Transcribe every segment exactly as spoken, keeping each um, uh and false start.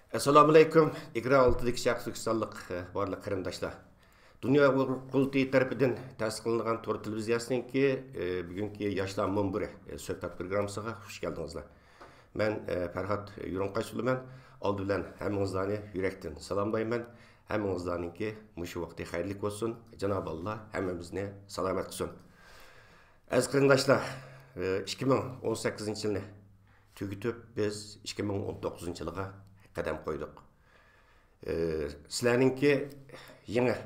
ئەسسالامۇئەلەيكۇم، ئېكران ئالدىدىكى شەرقىي تۈركىستانلىق، ئە، بارلىق قېرىنداشلار. دۇنيا ئۇيغۇر قۇرۇلتىيى تەرىپىدىن تەسىس قىلىنغان تور تېلېۋىزىيەسىنىڭكى، ئە، بۈگۈنكى ياشلار مۇنبىرى، ئە، سۆھبەت پروگراممىسىغا خۇش كەلدىڭىزلەر. مەن، ئە، پەرھات يۇرۇنقاش سۇلىمەن. ئالدى بىلەن ھەممىڭىزلارنى يۈرەكتىن سالاملايمەن. ھەممىڭىزلارنىڭكى مۇشۇ ۋاقتى خەيرلىك بولسۇن. جانابى ئاللا ھەممىمىزنى سالامەت قىلسۇن. ئەزىز قېرىنداشلار، ئىككى مىڭ ئون سەككىزىنچى يىلنى تۈگىتىپ، بىز ئىككى مىڭ ئون توققۇزىنچى يىلغا قەدەم قويدۇق. سىلەرنىڭكى يېڭى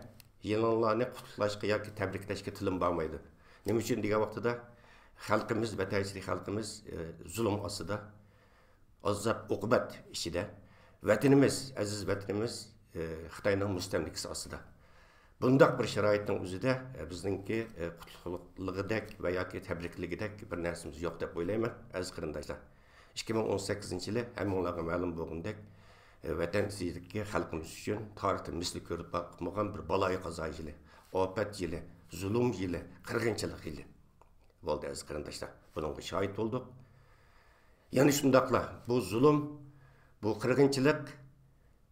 يىلىڭلارنى قۇتلۇقلاشقا ياكى تەبرىكلەشكە تىلىم بارمايدۇ. نېمە ئۈچۈن دېگەن ۋاقتىدا، خەلقىمىز، ۋەتەنچىلىك خەلقىمىز، ئە، زۇلۇم ئاستىدا، ئازاب-ئوقۇبەت ئىچىدە، ۋەتىنىمىز، ئەزىز ۋەتىنىمىز، ئە، خىتاينىڭ مۇستەملىكىسى ئاستىدا. بۇنداق بىر شارائىتنىڭ ئۆزىدە، ئە، بىزنىڭكى، ئە، قۇتلۇقلىغۇدەك ۋە ياكى تەبرىكلىگۈدەك بىر نەرسىمىز يوق دەپ ئويلايمەن، ئەزىز قېرىنداشلار. ئىككى مىڭ ئون سەككىزىنچى يىلى ھەممىڭلارغا مەلۇم بولغىنىدەك، ئە، ۋەتەن ئىچىدىكى خەلقىمىز ئۈچۈن تارىختا مىسلى كۆرۈلۈپ باقمىغان بىر بالايىقازا يىلى، ئاپەت يىلى، زۇلۇم يىلى، قىرغىنچىلىق يىلى بولدى، ئەزىز قېرىنداشلار. بۇنىڭغا شاھىت بولدۇق. يەنە شۇنداقلا بۇ زۇلۇم، بۇ قىرغىنچىلىق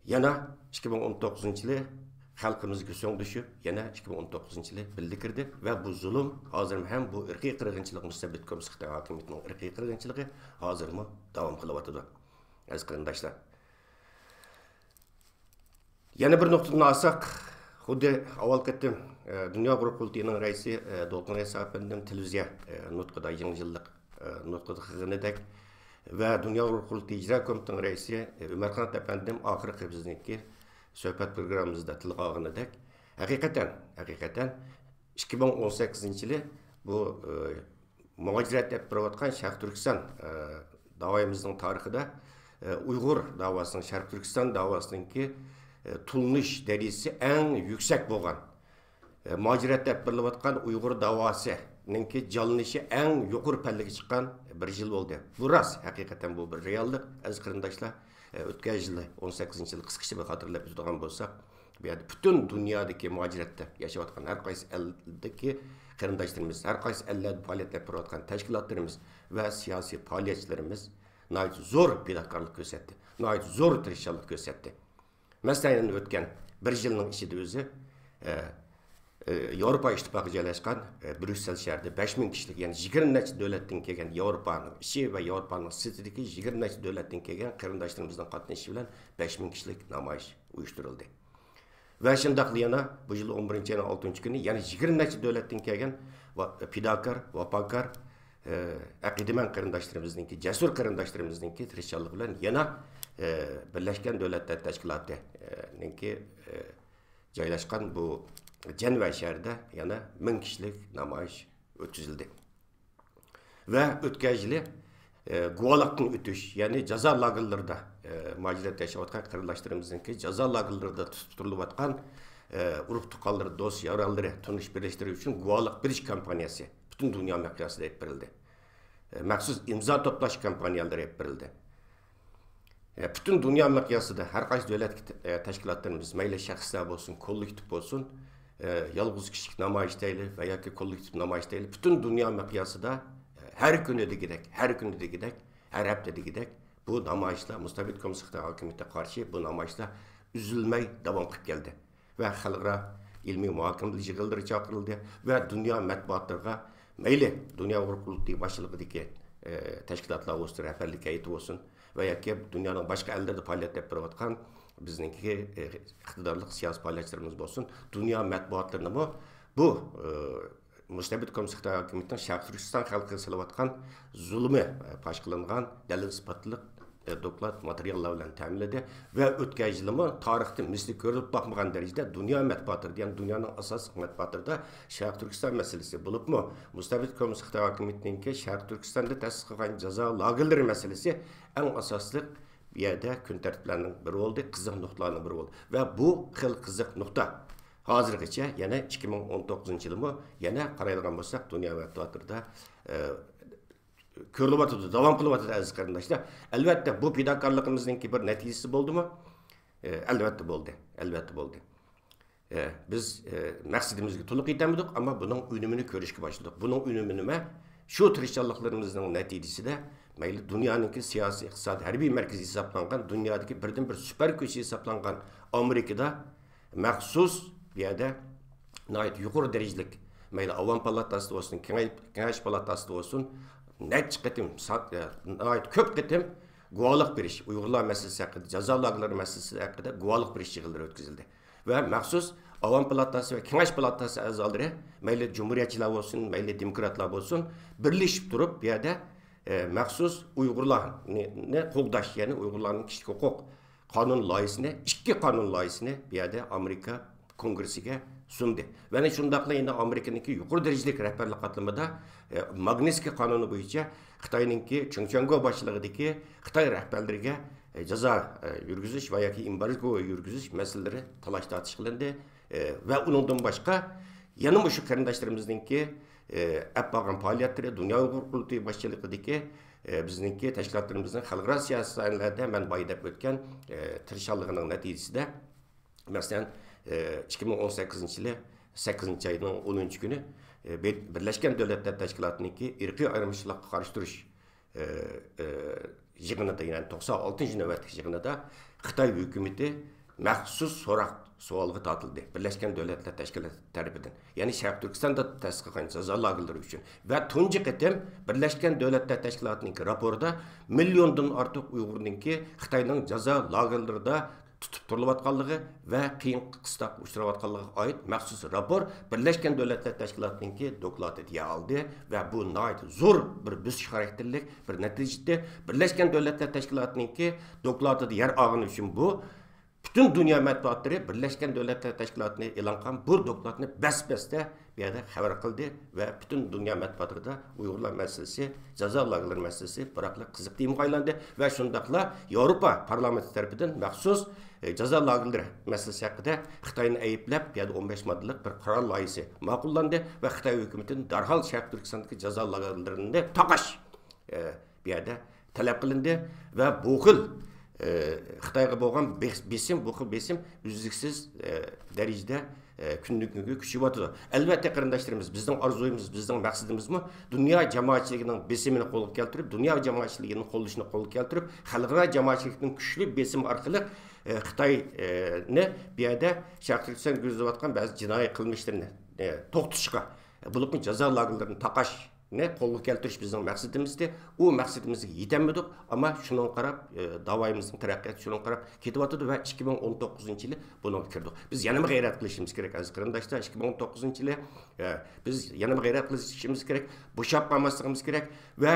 يەنە ئىككى مىڭ ئون توققۇزىنچى يىلى خەلقىمىزگە سۆڭدۈشۈپ، يەنە ئىككى مىڭ ئون توققۇزىنچى يىلى بىللە كىردى ۋە بۇ زۇلۇم ھازىرمۇ ھەم بۇ ئىرقىي قىرغىنچىلىق، مۇستەبىت كوممۇنىست خىتاي ھاكىمىيىتىنىڭ ئىرقىي قىرغىنچىلىقى ھازىرمۇ داۋام قىلىۋاتىدۇ، ئەزىز قېرىنداشلار. يەنە بىر نۇقتىدىن ئالساق، خۇددى ئاۋۋال قېتىم، ئە، دۇنيا ئۇيغۇر قۇرۇلتىيىنىڭ رەئىسى، ئە، دولقۇن ئەيسا ئەپەندىم تېلېۋىزىيە، ئە، نۇتقىدا، يېڭى يىللىق، ئە، نۇتقىدا قىلغىنىدەك ۋە دۇنيا ئۇيغۇر قۇرۇلتىيى ئىجرا كومىتېتىنىڭ رەئىسى، ئە، ئۆمەر قانات ئەپەندىم ئاخىرقى بىزنىڭكى سۆھبەت پروگراممىمىزدا تىلغا ئالغىنىدەك، ھەقىقەتەن، ھەقىقەتەن ئىككى مىڭ ئون سەككىزىنچى يىلى بۇ، ئە، مۇھاجىرەت ئېلىپ بېرىۋاتقان شەرقىي تۈركىستان، ئە، داۋايىمىزنىڭ تارىخىدا، ئە، ئۇيغۇر داۋاسىنىڭ، شەرقىي تۈركىستان داۋاسىنىڭكى، ئە، تونۇلۇش دەرىجىسى ئەڭ يۈكسەك بولغان، ئە، مۇھاجىرەتتە ئېلىپ بېرىلىۋاتقان ئۇيغۇر داۋاسىنىڭكى جانلىنىشى ئەڭ يۇقىرى پەللىگە چىققان بىر يىل بولدى. بۇ راست، ھەقىقەتەن بۇ بىر رېئاللىق، ئەزىز قېرىنداشلار. ئە، ئۆتكەن يىلى، ئون سەككىزىنچى يىلى قىسقىچە بىر خاتىرىلەپ ئۆتىدىغان بولساق، بۇ يەردە پۈتۈن دۇنيادىكى مۇھاجىرەتتە ياشاۋاتقان ھەر قايسى ئەلدىكى قېرىنداشلىرىمىز، ھەر قايسى ئەللەردە پائالىيەت ئېلىپ بېرىۋاتقان تەشكىلاتلىرىمىز ۋە سىياسىي پائالىيەتچىلىرىمىز ناھايىتى زور پىداكارلىق كۆرسەتتى، ناھايىتى زور تىرىشچانلىق كۆرسەتتى. مەسىلەن، يەنە ئۆتكەن بىر يىلنىڭ ئىچىدە ئۆزى، ئە، ئە، ياۋروپا ئىتتىپاقى جايلاشقان، ئە، بريۇسسېل شەھىرىدە بەش مىڭ كىشىلىك، يەنى يىگىرمە نەچچە دۆلەتتىن كەلگەن، ياۋروپانىڭ ئىچى ۋە ياۋروپانىڭ سىرتىدىكى يىگىرمە نەچچە دۆلەتتىن كەلگەن قېرىنداشلىرىمىزنىڭ قاتنىشىشى بىلەن بەش مىڭ كىشىلىك نامايىش ئۇيۇشتۇرۇلدى. ۋە شۇنداقلا يەنە بۇ يىل ئون بىرىنچى ئاينىڭ ئالتىنچى كۈنى يەنە يىگىرمە نەچچە دۆلەتتىن كەلگەن ۋە پىداكار، ۋاپاكار، ئە، ئەقىدىمەن قېرىنداشلىرىمىزنىڭكى، جەسۇر قېرىنداشلىرىمىزنىڭكى تىرىشچانلىقى بىلەن يەنە، ئە، بىرلەشكەن دۆلەتلەر تەشكىلاتى، ئە، نىڭكى، ئە، جايلاشقان بۇ جەنۋە شەھىرىدە يەنە مىڭ كىشىلىك نامايىش ئۆتكۈزۈلدى. ۋە ئۆتكەن يىلى، ئە، گۇۋاھلىقتىن ئۆتۈش، يەنى جازا لاگېرلىرىدا، ئە، مۇھاجىرەتتە ياشاۋاتقان قېرىنداشلىرىمىزنىڭكى جازا لاگېرلىرىدا تۇتۇپ تۇرۇلۇۋاتقان، ئە، ئۇرۇق تۇغقانلىرى، دوست يارانلىرى، تونۇش بىلىشلىرى ئۈچۈن گۇۋاھلىق بېرىش كامپانىيەسى پۈتۈن دۇنيا مىقياسىدا ئېلىپ بېرىلدى. ئە، مەخسۇس ئىمزا توپلاش كامپانىيەلىرى ئېلىپ بېرىلدى. ئە، پۈتۈن دۇنيا مىقياسىدا ھەر قايسى دۆلەتتىكى تە-، ئە، تەشكىلاتلىرىمىز، مەيلى شەخسلەر بولسۇن، كوللېكتىپ بولسۇن، ئە، يالغۇز كىشىلىك نامايىش دەيلى ۋە ياكى كوللېكتىپ نامايىش دەيلى، پۈتۈن دۇنيا مىقياسىدا، ئە، ھەر كۈنى دېگۈدەك، ھەر كۈنى دېگۈدەك، ھەر ھەپتە دېگۈدەك بۇ نامايىشلار، مۇستەبىت كوممۇنىست خىتاي ھاكىمىيىتىگە قارشى بۇ نامايىشلار ئۈزۈلمەي داۋام قىلىپ كەلدى. ۋە خەلقئارا ئىلمىي مۇھاكىمە يىغىنلىرى چاقىرىلدى ۋە دۇنيا مەتبۇئاتلىرىغا، مەيلى دۇنيا ئۇيغۇر قۇرۇلتىيى باشچىلىقىدىكى، ئە، تەشكىلاتلار بولسۇن، رەھبەرلىك ھەيئىتى بولسۇن ۋە ياكى دۇنيانىڭ باشقا ئەللىرىدە پائالىيەت ئېلىپ بېرىۋاتقان بىزنىڭكى، ئە، ئىقتىدارلىق سىياسىي پائالىيەتچىلىرىمىز بولسۇن، دۇنيا مەتبۇئاتلىرىنىمۇ بۇ، ئە، مۇستەبىت كوممۇنىست خىتاي ھاكىمىيىتىنىڭ شەرقىي تۈركىستان خەلقىگە سېلىۋاتقان زۇلۇمى، ئە، پاش قىلىنغان دەلىل ئىسپاتلىق، ئە، دوكلات ماتېرىياللار بىلەن تەمىنلىدى ۋە ئۆتكەن يىلىمۇ تارىختا مىسلى كۆرۈلۈپ باقمىغان دەرىجىدە دۇنيا مەتبۇئاتلىرىدا، يەنى دۇنيانىڭ ئاساسلىق مەتبۇئاتلىرىدا شەرقىي تۈركىستان مەسىلىسى، بولۇپمۇ مۇستەبىت كوممۇنىست خىتاي ھاكىمىيىتىنىڭكى شەرقىي تۈركىستاندا تەسىس قىلغان جازا لاگېرلىرى مەسىلىسى ئەڭ ئاساسلىق بۇ يەردە كۈن تەرتىپلەرنىڭ بىرى بولدى، قىزىق نۇقتىلارنىڭ بىرى بولدى. ۋە بۇ خىل قىزىق نۇقتا ھازىرغىچە يەنە ئىككى مىڭ ئون توققۇزىنچى يىلىمۇ يەنە قارايدىغان بولساق، دۇنيا مەتبۇئاتلىرىدا، ئە، كۆرۈلۈۋاتىدۇ، داۋام قىلىۋاتىدۇ، ئەزىز قېرىنداشلار. ئەلۋەتتە، بۇ پىداكارلىقىمىزنىڭكى بىر نەتىجىسى بولدىمۇ؟ ئە، ئەلۋەتتە بولدى، ئەلۋەتتە بولدى. ئە، بىز، ئە، مەقسىتىمىزگە تولۇق يېتەلمىدۇق، ئەمما بۇنىڭ ئۈنۈمىنى كۆرۈشكە باشلىدۇق. بۇنىڭ ئۈنۈمى نېمە؟ شۇ تىرىشچانلىقلىرىمىزنىڭ نەتىجىسىدە، مەيلى دۇنيانىڭكى سىياسىي، ئىقتىسادىي، ھەربىي مەركىزى ھېسابلانغان، دۇنيادىكى بىردىن بىر سۈپەر كۈچى ھېسابلانغان ئامېرىكىدا مەخسۇس بۇ يەردە ناھايىتى يۇقىرى دەرىجىلىك، مەيلى ئاۋام پالاتاسىدا بولسۇن، كېڭەي-، كېڭەش پالاتاسىدا بولسۇن، نەچچە قېتىم، سا-، ناھايىتى كۆپ قېتىم گۇۋاھلىق بېرىش، ئۇيغۇرلار مەسىلىسى ھەققىدە، جازا لاگېرلىرى مەسىلىسى ھەققىدە گۇۋاھلىق بېرىش يىغىنلىرى ئۆتكۈزۈلدى. ۋە مەخسۇس ئاۋام پالاتاسى ۋە كېڭەش پالاتاسى ئەزالىرى، مەيلى جۇمھۇرىيەتچىلەر بولسۇن، مەيلى دېموكراتلار بولسۇن، بىرلىشىپ تۇرۇپ بۇ يەردە، ئە، مەخسۇس ئۇيغۇرلارنى، نى قوغداش، يەنى ئۇيغۇرلارنىڭ كىشىلىك ھوقۇق قانۇن لايىھىسىنى، ئىككى قانۇن لايىھىسىنى بۇ يەردە ئامېرىكا كونگرېسسىگە سۇندى. ۋە شۇنداقلا يەنە ئامېرىكىنىڭكى يۇقىرى دەرىجىلىك رەھبەرلىك قاتلىمىدا، ئە، ماگنىتسكىي قانۇنى بويىچە خىتاينىڭكى چېڭ چۈەنگو باشچىلىقىدىكى خىتاي رەھبەرلىرىگە، ئە، جازا، ئە، يۈرگۈزۈش ۋە ياكى ئېمبارگو يۈرگۈزۈش مەسىلىلىرى تالاش تارتىش قىلىندى. ئە، ۋە ئۇنىڭدىن باشقا يەنە مۇشۇ قېرىنداشلىرىمىزنىڭكى، ئە، ئەپ بارغان پائالىيەتلىرى، دۇنيا ئۇيغۇر قۇرۇلتىيى باشچىلىقىدىكى، ئە، بىزنىڭكى تەشكىلاتلىرىمىزنىڭ خەلقئارا سىياسىي ساھەلەردە مەن بايا دەپ ئۆتكەن، ئە، تىرىشچانلىقىنىڭ نەتىجىسىدە، مەسىلەن، ئە، ئىككى مىڭ ئون سەككىزىنچى يىلى سەككىزىنچى ئاينىڭ ئونىنچى كۈنى، ئە، بى-، بىرلەشكەن دۆلەتلەر تەشكىلاتىنىڭكى ئىرقىي ئايرىمىچىلىققا قارشى تۇرۇش، ئە، ئە، يىغىنىدا، يەنى توقسان ئالتىنچى نۆۋەتلىك يىغىنىدا خىتاي ھۆكۈمىتى مەخسۇس سوراق سوئالغا تارتىلدى، بىرلەشكەن دۆلەتلەر تەشكىلاتى تەرىپىدىن. يەنى شەرقىي تۈركىستاندا تەسىس قىلغان جازا لاگېرلىرى ئۈچۈن. ۋە تۇنجى قېتىم بىرلەشكەن دۆلەتلەر تەشكىلاتىنىڭكى راپورىدا مىليوندىن ئارتۇق ئۇيغۇرنىڭكى خىتاينىڭ جازا لاگېرلىرىدا تۇتۇپ تۇرۇلۇۋاتقانلىقى ۋە قىيىن قىستاققا ئۇچراۋاتقانلىقىغا ئائىت مەخسۇس راپور بىرلەشكەن دۆلەتلەر تەشكىلاتىنىڭكى دوكلاتىدا يەر ئالدى ۋە بۇ ناھايىتى زور بىر بۆسۈش خاراكتېرلىك بىر نەتىجە ئىدى. بىرلەشكەن دۆلەتلەر تەشكىلاتىنىڭكى دوكلاتىدا يەر ئالغىنى ئۈچۈن بۇ پۈتۈن دۇنيا مەتبۇئاتلىرى بىرلەشكەن دۆلەتلەر تەشكىلاتىنى ئېلان قىلغان بۇ دوكلاتنى بەس-بەستە بۇ يەردە خەۋەر قىلدى ۋە پۈتۈن دۇنيا مەتبۇئاتلىرىدا ئۇيغۇرلار مەسىلىسى، جازا لاگېرلىرى مەسىلىسى بىراقلا قىزىق تېمىغا ئايلاندى ۋە شۇنداقلا ياۋروپا پارلامېنتى تەرىپىدىن مەخسۇس، ئە، جازا لاگېرلىرى مەسىلىسى ھەققىدە خىتاينى ئەيىبلەپ، بۇ يەردە ئون بەش ماددىلىق بىر قارار لايىھىسى ماقۇللاندى ۋە خىتاي ھۆكۈمىتىدىن دەرھال شەرقىي تۈركىستاندىكى جازا لاگېرلىرىنى تاقاش، ئە، بۇ يەردە تەلەپ قىلىندى ۋە بۇ خىل، ئە، خىتايغا بولغان بېس-، بېسىم، بۇ خىل بېسىم ئۈزلۈكسىز، ئە، دەرىجىدە، ئە، كۈندىن كۈنگە كۈچىيىۋاتىدۇ. ئەلۋەتتە، قېرىنداشلىرىمىز، بىزنىڭ ئارزۇيىمىز، بىزنىڭ مەقسىتىمىزمۇ دۇنيا جامائەتچىلىكىنىڭ بېسىمىنى قولغا كەلتۈرۈپ، دۇنيا جامائەتچىلىكىنىڭ قوللىشىنى قولغا كەلتۈرۈپ، خەلقئارا جامائەتچىلىكنىڭ كۈچلۈك بېسىمى ئارقىلىق، ئە، خىتاينى بۇ يەردە شەرقىي تۈركىستان يۈرگۈزۈۋاتقان بەزى جىنايى قىلمىشلىرىنى، ئە، توختىتىشقا، بولۇپمۇ جازا لاگېرلىرىنى تاقاش، نى قولغا كەلتۈرۈش بىزنىڭ مەقسىتىمىز ئىدى. ئۇ مەقسىتىمىزگە يېتەلمىدۇق، ئەمما شۇنىڭغا قاراپ، ئى، داۋايىمىزنىڭ تەرەققىياتى شۇنىڭغا قاراپ كېتىۋاتىدۇ ۋە ئىككى مىڭ ئون توققۇزىنچى يىلى بۇنىڭغا كىردۇق. بىز يەنىمۇ غەيرەت قىلىشىمىز كېرەك، ئەزىز قېرىنداشلار. ئىككى مىڭ ئون توققۇزىنچى يىلى، ئى، بىز يەنىمۇ غەيرەت قىلىشىمىز كېرەك. بوشاپ قالماسلىقىمىز كېرەك ۋە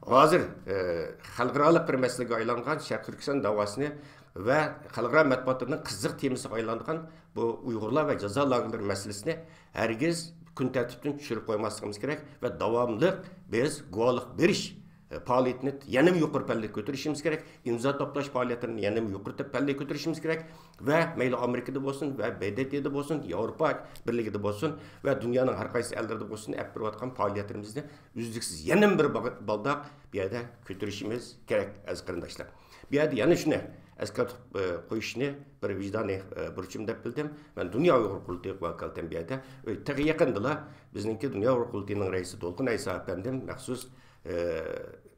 ھازىر، ئى، خەلقئارالىق بىر مەسىلىگە ئايلانغان شەرقىي تۈركىستان داۋاسىنى ۋە خەلقئارا مەتبۇئاتلىرىنىڭ قىزىق تېمىسىغا ئايلانغان بۇ ئۇيغۇرلار ۋە جازا لاگېرلىرى مەسىلىسىنى ھەرگىز كۈن تەرتىپتىن چۈشۈرۈپ قويماسلىقىمىز كېرەك ۋە داۋاملىق بىز گۇۋاھلىق بېرىش، ئە، پائالىيىتىنى يەنىمۇ يۇقىرى پەللىگە كۆتۈرۈشىمىز كېرەك، ئىمزا توپلاش پائالىيەتلىرىنى يەنىمۇ يۇقىرى پەللىگە كۆتۈرۈشىمىز كېرەك ۋە مەيلى ئامېرىكىدا بولسۇن ۋە ب د ت دا بولسۇن، ياۋروپا بىرلىكىدە بولسۇن ۋە دۇنيانىڭ ھەر قايسى ئەللىرىدە بولسۇن، ئېلىپ بېرىۋاتقان پائالىيەتلىرىمىزنى ئۈزلۈكسىز يەنە بىر باغ-، بالداق بۇ يەردە كۆتۈرۈشىمىز كېرەك، ئەزىز قېرىنداشلار. بۇ يەردە يەنە شۇنى ئەسكەرتىپ، ئە، قويۇشنى بىر ۋىجدانىي، ئە، بۇرچۇم دەپ بىلدىم. مەن دۇنيا ئۇيغۇر قۇرۇلتىيىغا ۋاكالىتەن بۇ يەردە، ئە، تېخى يېقىندىلا بىزنىڭكى دۇنيا ئۇيغۇر قۇرۇلتىيىنىڭ رەئىسى دولقۇن ئەيسا ئەپەندىم مەخسۇس، ئە،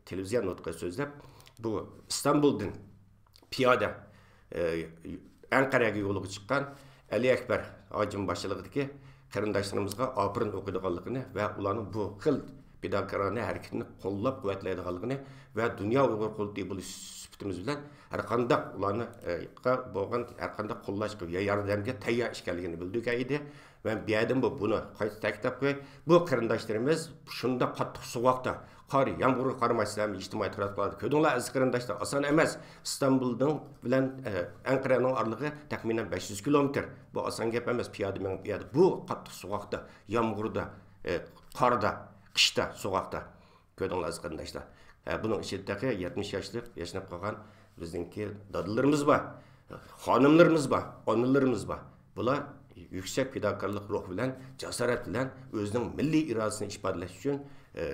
تېلېۋىزىيە نۇتقى سۆزلەپ، بۇ ئىستانبۇلدىن پىيادە، ئە، ئەنقەرەگە يولغا چىققان ئەلى ئەكبەر ھاجىم باشچىلىقىدىكى قېرىنداشلىرىمىزغا ئاپىرىن ئوقۇيدىغانلىقىنى ۋە ئۇلارنىڭ بۇ خىل پىداكارانە ھەرىكىتىنى قوللاپ قۇۋۋەتلەيدىغانلىقىنى ۋە دۇنيا ئۇيغۇر قۇرۇلتىيى بولۇش سۈپىتىمىز بىلەن ھەر قانداق ئۇلارنى، ئە، بولغان ھەر قانداق قوللاشقا ۋە ياردەمگە تەييار ئىكەنلىكىنى بىلدۈرگەن ئىدى. مەن بۇ يەردىنمۇ بۇنى قايتا تەكىتلەپ قوياي. بۇ قېرىنداشلىرىمىز شۇنداق قاتتىق سوغۇقتا، قار، يامغۇرغا قارىماي، سىلەرمۇ ئىجتىمائىي تاراتقۇلاردا كۆردۈڭلار، ئەزىز قېرىنداشلار، ئاسان ئەمەس. ئىستانبۇلنىڭ بىلەن، ئە، ئەنقەرەنىڭ ئارىلىقى تەخمىنەن بەش يۈز كىلومېتىر. بۇ ئاسان گەپ ئەمەس، پىيادە مېڭىپ بۇ يەردە. بۇ قاتتىق سوغۇقتا، يامغۇردا، ئە، قاردا، قىشتا، سوغۇقتا. كۆردۈڭلار، ئەزىز قېرىنداشلار. ھە، بۇنىڭ ئىچىدە تېخى يەتمىش ياشلىق ياشىنىپ قالغان بىزنىڭكى دادىلىرىمىز بار، خانىملىرىمىز بار، ئانىلىرىمىز بار. بۇلار يۈكسەك پىداكارلىق روھ بىلەن، جاسارەت بىلەن ئۆزىنىڭ مىللىي ئىرادىسىنى ئىپادىلەش ئۈچۈن، ئە،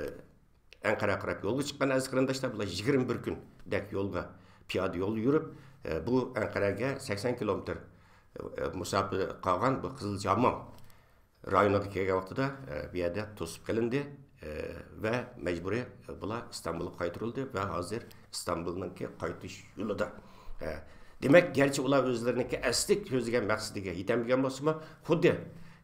ئەنقەرەگە قاراپ يولغا چىققان، ئەزىز قېرىنداشلار. بۇلار يىگىرمە بىر كۈندەك يولغا، پىيادە يولدا يۈرۈپ، ئە، بۇ ئەنقەرەگە سەكسەن كىلومېتىر، ئە، مۇساپە قالغان بۇ قىزىل چامام رايونىغا كەلگەن ۋاقتىدا، ئە، بۇ يەردە توسۇپ قېلىندى. ئە، ۋە مەجبۇرىي بۇلار ئىستانبۇلغا قايتۇرۇلدى ۋە ھازىر ئىستانبۇلنىڭكى قايتىش يولىدا. ئە، دېمەك، گەرچە ئۇلار ئۆزلىرىنىڭكى ئەسلى كۆزلىگەن مەقسىتىگە يېتەلمىگەن بولسىمۇ، خۇددى،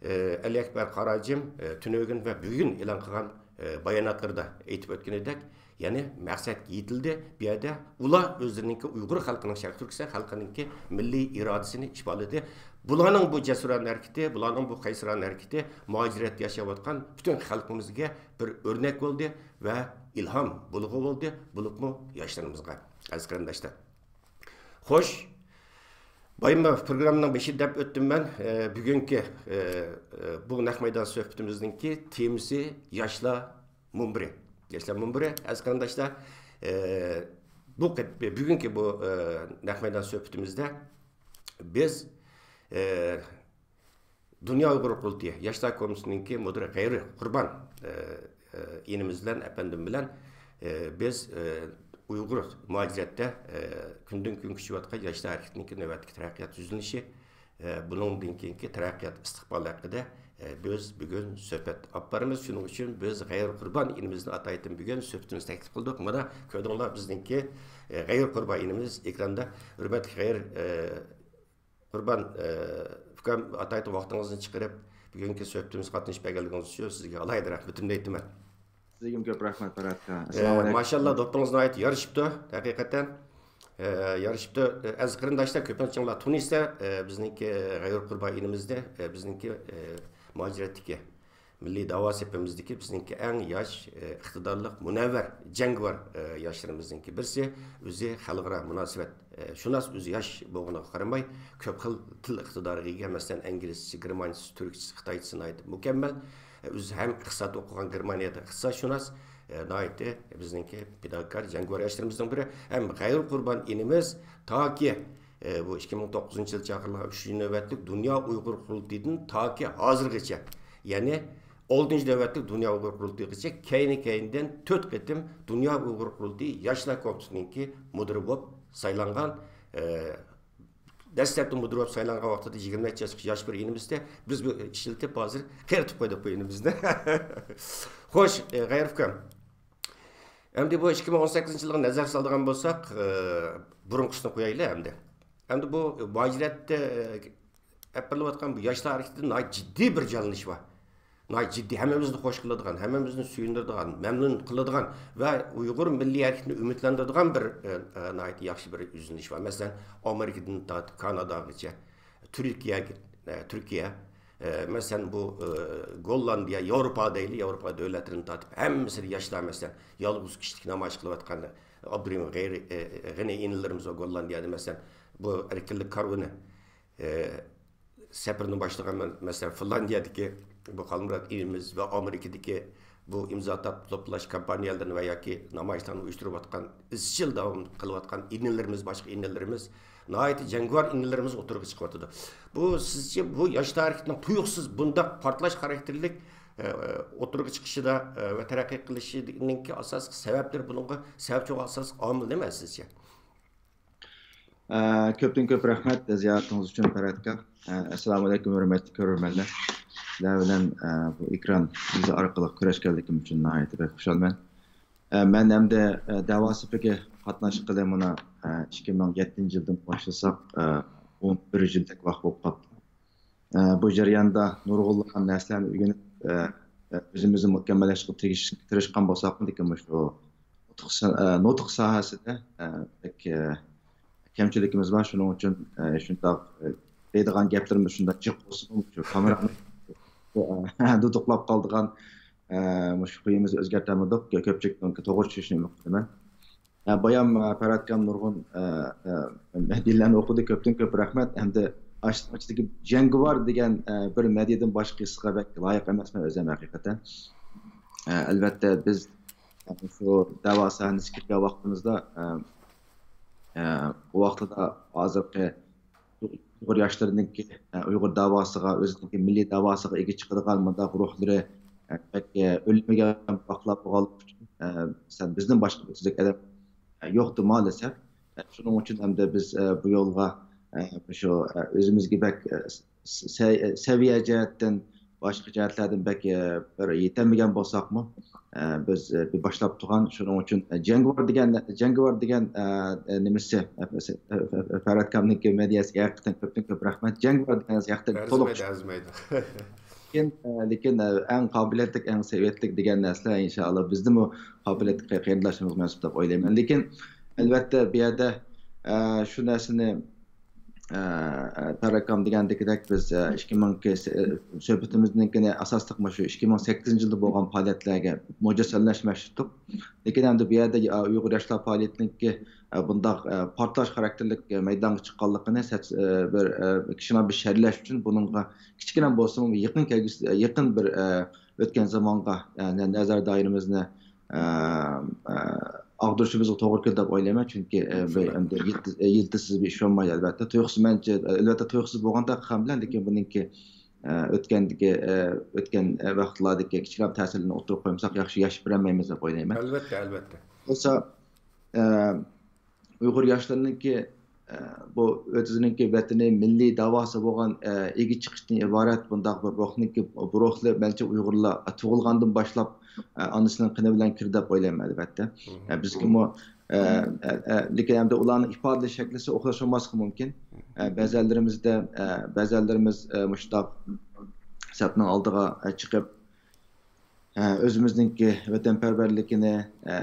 ئە، ئەلى ئەكبەر قاراجىم، ئە، تۈنۈگۈن ۋە بۈگۈن ئېلان قىلغان، ئە، باياناتلىرىدا ئېيتىپ ئۆتكىنىدەك، يەنى مەقسەت يېتىلدى. بۇ يەردە ئۇلار ئۆزلىرىنىڭكى ئۇيغۇر خەلقىنىڭ، شەرقىي تۈركىستان خەلقىنىڭكى مىللىي ئىرادىسىنى ئىپادىلىدى. بۇلارنىڭ بۇ جەسۇرانە ھەرىكىتى، بۇلارنىڭ بۇ قەيسۇرانە ھەرىكىتى مۇھاجىرەتتە ياشاۋاتقان پۈتۈن خەلقىمىزگە بىر ئۆرنەك بولدى ۋە ئىلھام بۇلغا بولدى، بولۇپمۇ ياشلىرىمىزغا. ئەزىز قېرىنداشلار. خوش، بايام پروگراممىنىڭ بېشىدا دەپ ئۆتتۈم مەن، ئە، بۈگۈنكى، ئە، ئە، بۇ نەق مەيدان سۆھبىتىمىزنىڭكى تېمىسى ياشلار مۇنبىرى. ياشلار مۇنبىرى، ئەزىز قېرىنداشلار، ئە، بۇ قېت-، بۈگۈنكى بۇ، ئە، نەق مەيدان سۆھبىتىمىزدە بىز، ئە، دۇنيا ئۇيغۇر قۇرۇلتىيى ياشلار كومىتېتىنىڭكى مۇدىرى غەيرىي قۇربان، ئە، ئە، ئىنىمىز بىلەن، ئەپەندىم بىلەن، ئە، بىز، ئە، ئۇيغۇر مۇھاجىرەتتە، ئە، كۈندىن كۈنگە كۈچىيىۋاتقان ياشلار ھەرىكىتىنىڭكى نۆۋەتتىكى تەرەققىيات يۈزلىنىشى، ئە، بۇنىڭدىن كېيىنكى تەرەققىيات ئىستىقبالى ھەققىدە، ئە، بىز بۈگۈن سۆھبەت ئاپپارىمىز. شۇنىڭ ئۈچۈن بىز غەيرىي قۇربان ئىنىمىزنى ئاتايىتىم بۈگۈن سۆھبىتىمىزنى تەكلىپ قىلدۇق. مانا، كۆردۈڭلار بىزنىڭكى، ئە، غەيرىي قۇربان ئىنىمىز ئېكراندا. ھۆرمەتلىك غەيرىي، ئە، قۇربان، ئە، ئۇكام، ئاتايتىن ۋاقتىڭىزنى چىقىرىپ، بۈگۈنكى سۆھبىتىمىزگە قاتنىشىپ كەلگەنلىكىڭىز ئۈچۈن سىزگە ئالاھىدە رەھمىتىمنى ئېيتىمەن. سىزگىمۇ كۆپ رەھمەت، پەرھات ئاكا. ئە، ئەسسالامۇ ئەلەيكۇم. ماشاللا، دوپپىڭىز ناھايىتى يارىشىپتۇ، ھەقىقەتەن. ئە، يارىشىپتۇ. ئە، ئەزىز قېرىنداشلار، كۆپىنچىڭلار تونۇيسىلەر، ئە، بىزنىڭكى غەيرىي قۇربان ئىنىمىزنى، ئە، بىزنىڭكى، ئە، مۇھاجىرەتتىكى مىللىي داۋا سېپىمىزدىكى بىزنىڭكى ئەڭ ياش، ئە، ئىقتىدارلىق، مۇنەۋۋەر، جەڭگىۋار، ئە، ياشلىرىمىزنىڭكى بىرسى. ئۆزى خەلقئارا مۇناسىۋەت، ئە، شۇناس، ئۆزى ياش بولغىنىغا قارىماي، كۆپ خىل تىل ئىقتىدارىغا ئىگە. مەسىلەن، ئىنگلىزچىسى، گېرمانچىسى، تۈركچىسى، خىتايچىسى ناھايىتى مۇكەممەل. ئە، ئۆزى ھەم ئىقتىساد ئوقۇغان، گېرمانىيەدە ئىقتىسادشۇناس، ئە، ناھايىتى بىزنىڭكى پىداكار، جەڭگىۋار ياشلىرىمىزنىڭ بىرى. ھەم غەيرىي قۇربان ئىنىمىز تاكى ئە، بۇ ئىككى مىڭ توققۇزىنچى يىل چاقىرىلغان ئۈچىنچى نۆۋەتلىك دۇنيا ئۇيغۇر قۇرۇلتىيىدىن تاكى ھازىرغىچە، يەنى ئالتىنچى نۆۋەتلىك دۇنيا ئۇيغۇر قۇرۇلتىيىغىچە كەينى-كەينىدىن تۆت قېتىم دۇنيا ئۇيغۇر قۇرۇلتىيى ياشلار كومىتېتىنىڭكى مۇدىرى بولۇپ سايلانغان، ئە، دەسلەپتە مۇدىر بولۇپ سايلانغان ۋاقتىدا يىگىرمە نەچچە ياشلىق ياش بىر ئىنىمىزدى. بىز بۇ ئىشلىتىپ ھازىر قېرىتىپ قويدۇق بۇ ئىنىمىزنى. خوش، ئە، غەيرىي ئۇكام. ئەمدى بۇ ئىككى مىڭ ئون سەككىزىنچى يىلغا نەزەر سالىدىغان بولساق، ئە، بۇرۇنقىسىنى قويايلى ئەمدى. ئەمدى بۇ مۇھاجىرەتتە، ئە، ئېلىپ بېرىلىۋاتقان بۇ ياشلار ھەرىكىتىدە ناھايىتى جىددىي بىر جانلىنىش بار. ناھايىتى جىددىي، ھەممىمىزنى خوش قىلىدىغان، ھەممىمىزنى سۆيۈندۈرىدىغان، مەمنۇن قىلىدىغان ۋە ئۇيغۇر مىللىي ھەرىكىتىنى ئۈمىدلەندۈرىدىغان بىر، ئە، ئە، ناھايىتى ياخشى بىر يۈزلىنىش بار. مەسىلەن، ئامېرىكىدىن تارتىپ كاناداغىچە، تۈركىيەگە، ئە، تۈركىيە، ئە، مەسىلەن، بۇ، ئە، گوللاندىيە، ياۋروپا دەيلى، ياۋروپا دۆلەتلىرىنى تارتىپ ھەممىسىدە ياشلار، مەسىلەن، يالغۇز كىشىلىك نامايىش قىلىۋاتقان ئابدۇرېھىم غەيرىي، ئە، غېنى ئىنىلىرىمىز بار گوللاندىيەدە، مەسىلەن، بۇ ئەركىنلىك كارۋىنى، ئە، سەپىرىنى باشلىغان، مەسىلەن، فىنلاندىيەدىكى بۇ خالمۇرات ئىنىمىز ۋە ئامېرىكىدىكى بۇ ئىمزا تاپ-، توپلاش كامپانىيەلىرىنى ۋە ياكى نامايىشلارنى ئۇيۇشتۇرۇۋاتقان، ئىزچىل داۋام قىلىۋاتقان ئىنىلىرىمىز، باشقا ئىنىلىرىمىز، ناھايىتى جەڭگىۋار ئىنىلىرىمىز ئوتتۇرىغا چىقىۋاتىدۇ. بۇ سىزچە بۇ ياشلار ھەرىكىتىنىڭ تۇيۇقسىز بۇنداق پارتلاش خاراكتېرلىك، ئە، ئوتتۇرىغا چىقىشىدا، ئە، ۋە تەرەققىي قىلىشىنىڭكى ئاساسلىق سەۋەبلىرى، بۇنىڭغا سەۋەبچى بولغان ئاساسلىق ئامىل نېمە سىزچە؟ ئە، كۆپتىن كۆپ رەھمەت زىيارىتىڭىز ئۈچۈن، پەرھات ئاكا. ئە، ئەسسالامۇ ئەلەيكۇم، ھۆرمەتلىك كۆرۈرمەنلەر. سىلەر بىلەن، ئە، بۇ ئېكران يۈزى ئارقىلىق كۆرۈشكەنلىكىم ئۈچۈن ناھايىتى بەك خۇشالمەن. ئە، مەن ئەمدى، ئە، دەۋا سېپىگە قاتناشقىلى مانا، ئە، ئىككى مىڭ يەتتىنچى يىلدىن باشلىساق، ئە، ئون بىر يىلدەك ۋاقىت بولۇپ قاپتۇ. ئە، بۇ جەرياندا نۇرغۇنلىغان نەرسىلەرنى ئۆگىنىپ، ئە، ئە، ئۆزىمىزنى مۇكەممەللەشتۈرۈشكە تىرىشقان بولساقمۇ، لېكىن مۇشۇ نۇتۇق سا-، ئە، نۇتۇق ساھەسىدە، ئە، بەك، ئە، كەمچىلىكىمىز بار. شۇنىڭ ئۈچۈن، ئە، شۇنداق، ئە، دەيدىغان گەپلىرىمىز شۇنداق جىق بولسىمۇ، شۇ كامېرانى، ئە، دۇدۇقلاپ قالىدىغان، ئە، مۇشۇ خۇيىمىزنى ئۆزگەرتەلمىدۇق. كۆپچىلىكنىڭكى توغرا چۈشىنىشىنى ئۈمىد قىلىمەن. ئە، بايام، ئە، پەرھات ئاكام نۇرغۇن، ئە، ئە، مەدھىيەلەرنى ئوقۇدى. كۆپتىن كۆپ رەھمەت. ئەمدى ئاشۇنىڭ ئىچىدىكى جەڭگىۋار دېگەن، ئە، بىر مەدھىيەدىن باشقا ھېسقا بەك لايىق ئەمەسمەن ئۆزۈم ھەقىقەتەن. ئە، ئەلۋەتتە بىز، ئە، شۇ دەۋا سەھنىسىگە كىرگەن ۋاقتىمىزدا، ئە، ئە، بۇ ۋاقتىدا ھازىرقى ئۇيغۇر ياشلىرىنىڭكى، ئە، ئۇيغۇر داۋاسىغا، ئۆزىنىڭكى مىللىي داۋاسىغا ئىگە چىقىدىغان مۇنداق روھلىرى، ئە، بەك، ئە، ئۆلمىگەن بۇنداقلار بولغانلىقى ئۈچۈن، ئە، مەسىلەن، بىزدىن باشقا بىر تۈزۈك ئادەم، ئە، يوقتى مائەلەسەپ. ئە، شۇنىڭ ئۈچۈن ئەمدى بىز، ئە، بۇ يولغا، ئە، شۇ، ئە، ئۆزىمىزگە بەك، ئە، س-، سە-، سەۋىيە جەھەتتىن، باشقا جەھەتلەردىن بەك، ئە، بىر يېتەلمىگەن بولساقمۇ، ئە، بىز، ئە، بىر باشلاپ تۇرغان، شۇنىڭ ئۈچۈن، ئە، جەڭگىۋار دېگەن، جەڭگىۋار دېگەن، ئە، ئە، نېمىسى، ئە، ئە، ئە، ئە، پەرھات ئاكامنىڭكى مېدىيەسىگە ھەقىقەتەن كۆپتىن كۆپ رەھمەت. جەڭگىۋار دېگەن ھەقىقەتەن تولۇق ئەرزىمەيدۇ، ئەرزىمەيدۇ. لېكىن، ئە، لېكىن، ئە، ئەڭ قابىلىيەتلىك، ئەڭ سەۋىيەتلىك دېگەن نەرسىلەر، ئىنشائاللا، بىزدىمۇ قابىلىيەتلىك قېرىنداشلىرىمىز مەۋجۇت دەپ ئويلايمەن. لېكىن، ئەلۋەتتە، بۇ يەردە، ئە، شۇ نەرسىنى، ئە، پەرھات ئاكام دېگەندىكىدەك، بىز، ئە، ئىككى مىڭ، ئە، سۆھبىتىمىزنىڭكىنى ئاساسلىق مۇشۇ ئىككى مىڭ سەككىزىنچى يىلدا بولغان پائالىيەتلەرگە مۇجەسسەملەشمەكچىدۇق. لېكىن ئەمدى بۇ يەردە، ئە، ئۇيغۇر ياشلار پائالىيىتىنىڭكى، ئە، بۇنداق، ئە، پارتلاش خاراكتېرلىك، ئە، مەيدانغا چىققانلىقىنى سەت-، ئە، بىر، ئە، كىچىككىنە بىر شەرھلەش ئۈچۈن بۇنىڭغا كىچىككىنە بولسىمۇ يېقىن كەلگۈسى، يېقىن بىر، ئە، ئۆتكەن زامانغا، ئە، نە-، نەزەر دائىرىمىزنى، ئە، ئە، ئاغدۇرۇشىمىزغا توغرا كېلىدۇ دەپ ئويلايمەن. چۈنكى، ئە، بىر شۇنداق. ئەمدى يىلتىز-، ئە، يىلتىزسىز بىر ئىش بولمايدۇ، ئەلۋەتتە. تۇيۇقسىز، مەنچە، ئەلۋەتتە، تۇيۇقسىز بولغاندا قىلغان بىلەن، لېكىن بۇنىڭكى، ئە، ئۆتكەندىكى، ئە، ئۆتكەن، ئە، ۋاقىتلاردىكى كىچىككىنە تەسىرلىرىنى ئوتتۇرىغا قويمىساق ياخشى ياش بېرەلمەيمىز دەپ ئويلايمەن. ئەلۋەتتە، ئەلۋەتتە. بولسا، ئە، ئۇيغۇر ياشلىرىنىڭكى، ئە، بۇ ئۆزىنىڭكى ۋەتىنى، مىللىي داۋاسى بولغان، ئە، ئىگە چىقىشتىن ئىبارەت بۇنداق بىر روھنىڭكى، بۇ روھلار مەنچە ئۇيغۇرلار تۇغۇلغاندىن باشلاپ، ئە، ئانىسىنىڭ قېنى بىلەن كىردى دەپ ئويلايمەن، ئەلۋەتتە. مم. ئە، بىزگىمۇ، ئە، ئە، ئە، لېكىن ئەمدى ئۇلارنىڭ ئىپادىلەش شەكلىسى ئوخشاش بولماسلىقى مۇمكىن. ئە، بەزەنلىرىمىزدە، ئە، بەزەنلىرىمىز، ئە، مۇشۇنداق سەپنىڭ ئالدىغا، ئە، چىقىپ، ئە، ئۆزىمىزنىڭكى ۋەتەنپەرۋەرلىكىنى، ئە،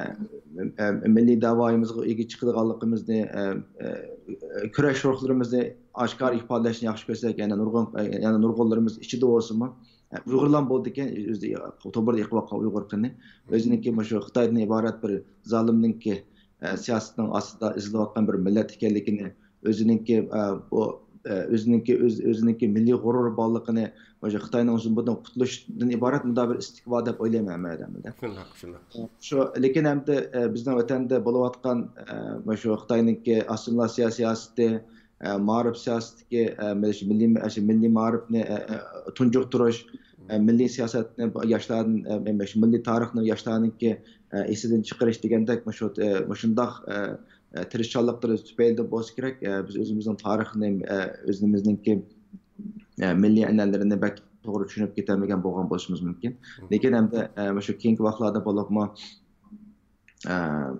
ئە، مىللىي داۋايىمىزغا ئىگە چىقىدىغانلىقىمىزنى، ئە، ئە، كۈرەش روھلىرىمىزنى ئاشكارا ئىپادىلەشنى ياخشى كۆرسەك، يەنە نۇرغۇن، ئە، يەنە نۇرغۇنلىرىمىز ئىچىدە بولسىمۇ، ئە، ئۇيغۇرلار بولىدىكەن، ئۆزى تومۇردا ئېقىۋاتقان ئۇيغۇر قېنى، ئۆزىنىڭكى مۇشۇ خىتايدىن ئىبارەت بىر زالىمنىڭكى، ئە، سىياسىتىنىڭ ئاستىدا ئېزىلىۋاتقان بىر مىللەت ئىكەنلىكىنى، ئۆزىنىڭكى، ئە، بۇ، ئە، ئۆزىنىڭكى، ئۆز-، ئۆزىنىڭكى مىللىي غۇرۇرى بارلىقىنى، مۇشۇ خىتاينىڭ زۇلمىدىن قۇتۇلۇشتىن ئىبارەت مۇنداق بىر ئىستىك بار دەپ ئويلايمەن ھەممە ئادەمدە. شۇنداق، شۇنداق. شۇ، لېكىن ئەمدى، ئە، بىزنىڭ ۋەتەندە بولۇۋاتقان، ئە، مۇشۇ خىتاينىڭكى ئاسسىمىلياتسىيە سىياسىتى، ئە، مائارىپ سىياسىتىدىكى، ئە، مىللىي، مىللىي، مىللىي مائارىپنى، ئە، ئە، تۇنجۇقتۇرۇش، ئە، مىللىي سىياسەتنى ياشلاردىن، ئە، مىللىي تارىخنى ياشلارنىڭكى، ئە، ئېسىدىن چىقىرىش دېگەندەك مۇشۇ، ئە، مۇشۇنداق، ئە، ئە، تىرىشچانلىقلىرى تۈپەيلىدىن بولسا كېرەك، ئە، بىز ئۆزىمىزنىڭ تارىخىنى، ئە، ئۆزىمىزنىڭكى، ئە، مىللىي ئەنئەنىلىرىنى بەك توغرا چۈشىنىپ كېتەلمىگەن بولغان بولۇشىمىز مۇمكىن. لېكىن ئەمدى، ئە، مۇشۇ كېيىنكى ۋاقىتلاردا بولۇپمۇ، ئە،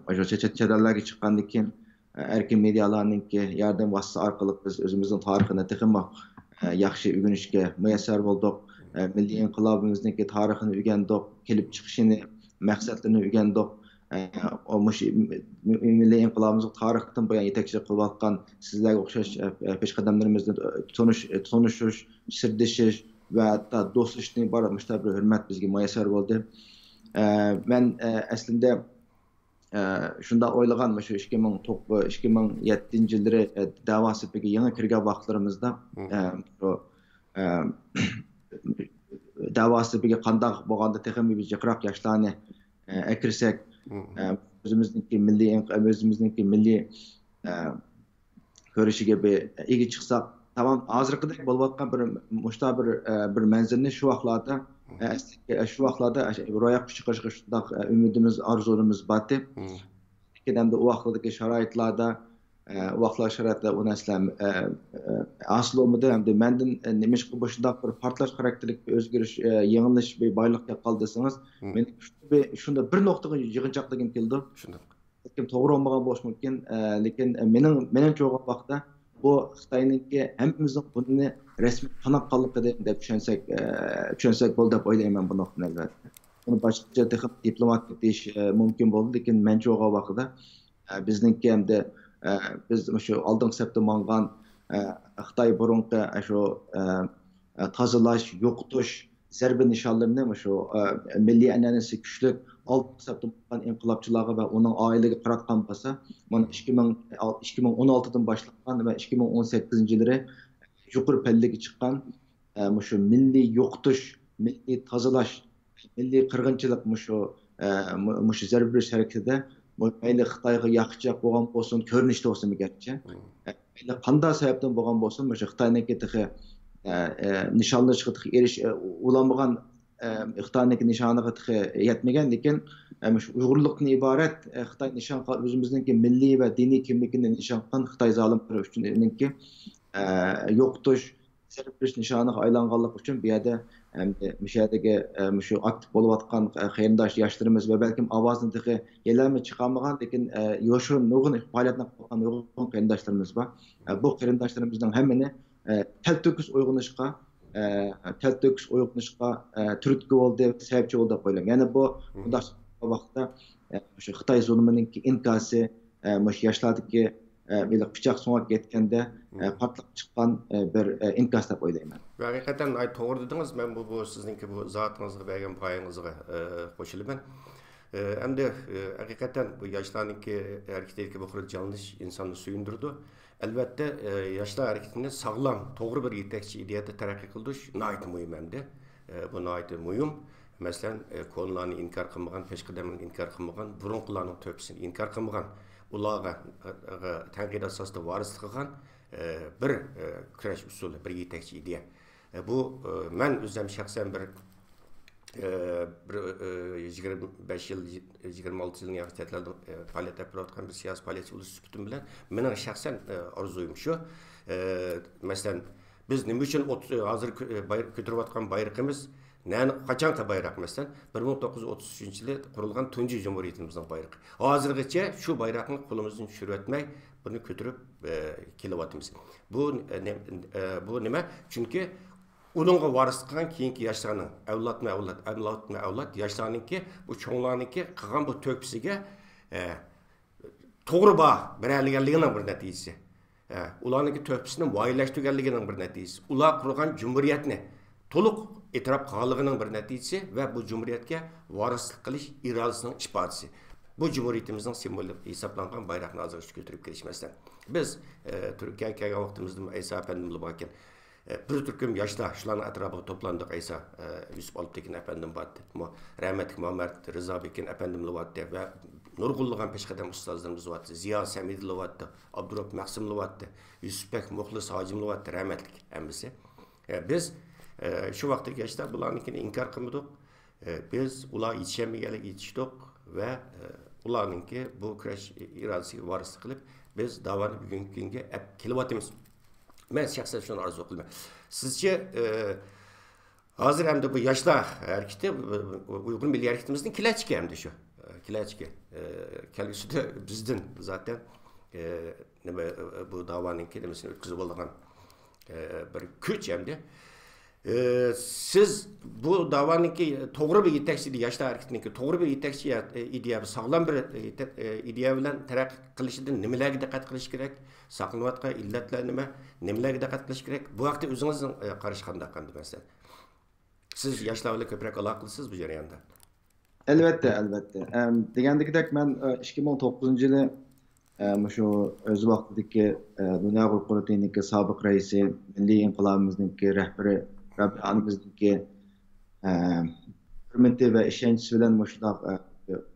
مۇشۇ چەت، چەت، چەت ئەللەرگە چىققاندىن كېيىن، ئە، ئەركىن مېدىيالارنىڭكى ياردەم ۋاسىتىسى ئارقىلىق بىز ئۆزىمىزنىڭ تارىخىنى تېخىمۇ، ئە، ياخشى ئۆگىنىشكە مۇيەسسەر بولدۇق. ئە، مىللىي ئىنقىلابىمىزنىڭكى تارىخىنى ئۆگەندۇق، كېلىپ چىقىشىنى، مەقسەتلىرىنى ئۆگەندۇق. ئە، ئۇ مۇشۇ مىللىي ئىنقىلابىمىزغا تارىختىن بۇيان يېتەكچىلىك قىلىۋاتقان سىزلەرگە ئوخشاش، ئە، ئە، پېشقەدەملىرىمىزنى، ئە، تونۇش-، ئە، تونۇشۇش، سىردىشىش ۋە ھەتتا دوستلىشىشتىن ئىبارەت مۇشۇنداق بىر ھۆرمەت بىزگە مۇيەسسەر بولدى. ئە، مەن، ئە، ئەسلىندە، ئە، شۇنداق ئويلىغان، مۇشۇ ئىككى مىڭ توققۇز، ئىككى مىڭ يەتتىنچى يىللىرى، ئە، دەۋا سېپىگە يېڭى كىرگەن ۋاقىتلىرىمىزدا، ئە، شۇ، ئە، دەۋا سېپىگە قانداق بولغاندا تېخىمۇ بىز جىقراق ياشلارنى، ئە، ئەكىرسەك، ئە، ئۆزىمىزنىڭكى مىللىي ئىنق-، ئۆزىمىزنىڭكى مىللىي، ئە، كۈرىشىگە بىر ئىگە چىقساق، تامام ھازىرقىدەك بولۇۋاتقان بىر مۇشۇنداق بىر، ئە، بىر مەنزىرىنى شۇ ۋاقىتلاردا، ئە، ئەسلىدىكى، ئە، شۇ ۋاقىتلاردا ئەش-، روياپقا چىقىرىشقا شۇنداق، ئە، ئۈمىدىمىز، ئارزۇلىرىمىز بارتى. لېكىن ئەمدى ئۇ ۋاقىتلىكى شارائىتلاردا، ئە، ئۇ ۋاقىتلار شارائىتلار ئۇ نەرسىلەر، ئە، ئە، ھاسىل بولمىدى. ئەمدى مەندىن، ئە، نېمىشقا بۇ شۇنداق بىر پارتلاش خاراكتېرلىك بىر ئۆزگىرىش، ئە، يېڭىلىش، بىر بايلىق كەپ قالدى دېسىڭىز، مېنىڭ شۇ بىر، شۇنداق بىر نۇقتىغا يىغىنچاقلىغۇم كېلىدۇ. شۇنداق. بەلكىم توغرا بولمىغان بولۇشى مۇمكىن، ئە، لېكىن، ئە، مېنىڭ، مېنىڭچە بولغان ۋاقىتتا بۇ خىتاينىڭكى ھەممىمىزنىڭ بۇنى رەسمىي تونۇپ قالغانلىقىدىن دەپ چۈشەنسەك، ئە، چۈشەنسەك بولدى دەپ ئويلايمەن بۇ نۇقتىنى ئەلۋەتتە. بۇنى باشقىچە تېخى دىپلوماتىك دېيىش، ئە، مۇمكىن بولدى، لېكىن مەنچە بولغان ۋاقتىدا، ئە، بىزنىڭكى ئەمدى، ئە، بىز مۇشۇ ئالدىنقى سەپتە ماڭغان، ئە، خىتاي بۇرۇنقى، ئە، شۇ، ئە، ئە، تازىلاش، يوقىتىش، زەربە نىشانلىرىنى مۇشۇ، ئە، مىللىي ئەنئەنىسى كۈچلۈك، ئالدىنقى سەپتە بولغان ئىنقىلابچىلارغا ۋە ئۇنىڭ ئائىلىگە قاراتقان بولسا، مانا ئىككى مىڭ، ئىككى مىڭ ئون ئالتىدىن باشلانغان ۋە ئىككى مىڭ ئون سەككىزىنچى يىللىرى يۇقىرى پەللىگە چىققان، ئە، مۇشۇ مىللىي يوقىتىش، مىللىي تازىلاش، مىللىي قىرغىنچىلىق، مۇشۇ، ئە، مۇ-، مۇشۇ زەربە بېرىش ھەرىكىتىدە مۇ-، مەيلى خىتايغا ياقىچاق بولغان بولسۇن، كۆرۈنۈشتە بولسۇن گەرچە، ئە، مەيلى قانداق سەۋەبتىن بولغان بولسۇن، مۇشۇ خىتاينىڭكى تېخى، ئە، ئە، نىشانلىشىغا تېخى ئېرىش-، ئە، ئۇلانمىغان، ئە، خىتاينىڭكى نىشانىغا تېخى يەتمىگەن، لېكىن، ئە، مۇشۇ ئۇيغۇرلۇقتىن ئىبارەت، ئە، خىتاي نىشان قىلغان ئۆزىمىزنىڭكى مىللىي ۋە دىنىي كىملىكىنى نىشان قىلغان خىتاي زالىملىرى ئۈچۈن ئۇنىڭكى، ئە، يوقىتىش، تەشەببۇس نىشانىغا ئايلانغانلىقى ئۈچۈن بۇ يەردە ئەمدى مۇشۇ يەردىكى، ئە، مۇشۇ ئاكتىپ بولۇۋاتقان، ئە، قېرىنداش ياشلىرىمىز ۋە بەلكىم ئاۋازىنى تېخى يەنىمۇ چىقارمىغان، لېكىن، ئە، يوشۇرۇن نۇرغۇن پائالىيەتنى قىلىۋاتقان نۇرغۇن قېرىنداشلىرىمىز بار. ئە، بۇ قېرىنداشلىرىمىزنىڭ ھەممىنى، ئە، تەلتۆكۈس ئويغىنىشقا، ئە، تەلتۆكۈس ئويغىنىشقا، ئە، تۈرتكە بولدى، سەۋەبچى بولدى دەپ ئويلايمەن. يەنى بۇ مۇنداق ۋاقىتتا، ئە، مۇشۇ خىتاي زۇلۇمىنىڭكى ئىنكاسى، ئە، مۇشۇ ياشلاردىكى، ئە، ھېلىقى پىچاق سۆڭەك يەتكەندە، ئە، پارتلاپ چىققان، ئە، بىر، ئە، ئىنكاس دەپ ئويلايمەن. ۋە ھەقىقەتەن ناھايىتى توغرا دېدىڭىز. مەن بۇ، بۇ سىزنىڭكى بۇ ئىزاھاتىڭىزغا بەرگەن باھاڭىزغا، ئە، قوشۇلىمەن. ئە، ئەمدى، ئە، ھەقىقەتەن بۇ ياشلارنىڭكى ھەرىكىتىدىكى بۇ خىل جانلىنىش ئىنساننى سۆيۈندۈرىدۇ. ئەلۋەتتە، ئە، ياشلار ھەرىكىتىنى ساغلام، توغرا بىر يېتەكچى ئىدىيەدە تەرەققىي قىلدۇرۇش ناھايىتى مۇھىم ئەمدى. ئە، بۇ ناھايىتى مۇھىم. مەسىلەن، ئە، كونىلارنى ئىنكار قىلمىغان، پېشقەدەملەرنى ئىنكار قىلمىغان، بۇرۇنقىلارنىڭ تۆھپىسىنى ئىنكار قىلمىغان، ئۇلارغا، ئە، ئە، تەنقىد ئاساسىدا ۋارىسلىق قىلغان، ئە، بىر، ئە، كۈرەش ئۇسۇلى، بىر يېتەكچى ئىدىيە. ئە، بۇ، ئە، مەن ئۆزۈم شەخسەن بىر، ئە، بىر، ئە، يىگىرمە بەش يىل، يىگىرمە ئالتە يىلنى ياخشى چەتلەردە، ئە، پائالىيەت ئېلىپ بېرىۋاتقان بىر سىياسىي پائالىيەتچى بولۇش سۈپىتىم بىلەن مېنىڭ شەخسەن، ئە، ئارزۇيۇم شۇ. ئە، مەسىلەن، بىز نېمە ئۈچۈن ئوت-، ھازىر كۆ-، باير-، كۆتۈرۈۋاتقان بايرىقىمىز نەنى، قاچانقى بايراق؟ مەسىلەن، بىر مىڭ توققۇز يۈز ئوتتۇز ئۈچىنچى يىلى قۇرۇلغان تۇنجى جۇمھۇرىيىتىمىزنىڭ بايرىقى. ھازىرغىچە شۇ بايراقنى قولىمىزدىن چۈشۈرۈۋەتمەي، بۇنى كۆتۈرۈپ، ئە، كېلىۋاتىمىز. بۇ، ئە، نېم-، ئە، بۇ نېمە؟ چۈنكى ئۇنىڭغا ۋارىسلىق قىلغان كېيىنكى ياشلارنىڭ، ئەۋلادمۇ ئەۋلاد، ئەۋلادمۇ ئەۋلاد ياشلارنىڭكى، بۇ چوڭلارنىڭكى قىلغان بۇ تۆھپىسىگە، ئە، توغرا باھا بېرەلىگەنلىكىنىڭ بىر نەتىجىسى. ئە، ئۇلارنىڭكى تۆھپىسىنى مۇئەييەنلەشتۈرگەنلىكىنىڭ بىر نەتىجىسى. ئۇلار قۇرغان جۇمھۇرىيەتنى تولۇق ئېتىراپ قىلغانلىقىنىڭ بىر نەتىجىسى ۋە بۇ جۇمھۇرىيەتكە ۋارىسلىق قىلىش ئىرادىسىنىڭ ئىپادىسى. بۇ جۇمھۇرىيىتىمىزنىڭ سىمۋولى ھېسابلانغان بايراقنى ھازىرغىچە كۆتۈرۈپ كېلىش مەسىلەن. بىز، ئە، تۈركىيەگە كەلگەن ۋاقتىمىزدا ئەيسا ئەپەندىملار باركەن. ئە، بىر تۈركۈم ياشلار شۇلارنىڭ ئەتراپىغا توپلاندۇق. ئەيسا، ئە، يۈسۈپ ئالپتېكىن ئەپەندىم بارتتى. مۇ-، رەھمەتلىك مامەت رىزا بېكىن ئەپەندىملار بارتتى ۋە نۇرغۇنلىغان پېشقەدەم ئۇستازلىرىمىز بارتتى. زىيا سەمىدىلار بارتتى. ئابدۇرؤپ مەخسۇملار بارتتى. يۈسۈپبەك مۇخلىس ھاجىملار بارتتى. رەھمەتلىك ھەممىسى. ئە، بىز، ئە، شۇ ۋاقىتتىكى ياشلار بۇلارنىڭكىنى ئىنكار قىلمىدۇق. ئە، بىز ئۇلار يېتىشەلمىگەنلىكىگە يېتىشتۇق ۋە، ئە، ئۇلارنىڭكى بۇ كۈرەش ئىرادىسىگە ۋارىسلىق قىلىپ، بىز داۋانى بۈگۈنكى كۈنگە ئەپ كېلىۋاتىمىز. مەن شەخسەن شۇنى ئارزۇ قىلىمەن. سىزچە، ئە، ھازىر ئەمدى بۇ ياشلار ھەرىكىتى، ئۇيغۇر مىللىي ھەرىكىتىمىزنىڭ كېلەچىكى ئەمدى شۇ. ئە، كېلەچىكى. ئە، كەلگۈسىدە بىزدىن زاتەن، ئە، نېمە، ئە، بۇ داۋانىڭكى نېمىسىنى ئۆتكۈزۈپ بولىدىغان، ئە، بىر كۈچ ئەمدى. ئە، سىز بۇ داۋانىڭكى توغرا بىر يېتەكچى، ياشلار ھەرىكىتىنىڭكى توغرا بىر يېتەكچى، ئە، ئىدىيە، بىر ساغلام بىر، ئە، يېتە-، ئە، ئىدىيە بىلەن تەرەققىي قىلىشىدا نېمىلەرگە دىققەت قىلىش كېرەك؟ ساقلىنىۋاتقان ئىللەتلەر نېمە؟ نېمىلەرگە دىققەت قىلىش كېرەك؟ بۇ ھەقتە ئۆزىڭىزنىڭ، ئە، قارىشى قانداق ئەمدى مەسىلەن؟ سىز ياشلار بىلەن كۆپرەك ئالاقە قىلىسىز بۇ جەرياندا. ئەلۋەتتە، ئەلۋەتتە. ئەم، دېگەندىكىدەك، مەن، ئە، ئىككى مىڭ توققۇزىنچى يىلى، ئە، مۇشۇ ئۆز ۋاقتىدىكى، ئە، دۇنيا ئۇيغۇر قۇرۇلتىيىنىڭكى سابىق رەئىسى، مىللىي ئىنقىلابىمىزنىڭكى رەھبىرى رابىيە ئانىمىزنىڭكى، ئە، ھۆرمىتى ۋە ئىشەنچى بىلەن مۇشۇنداق، ئە،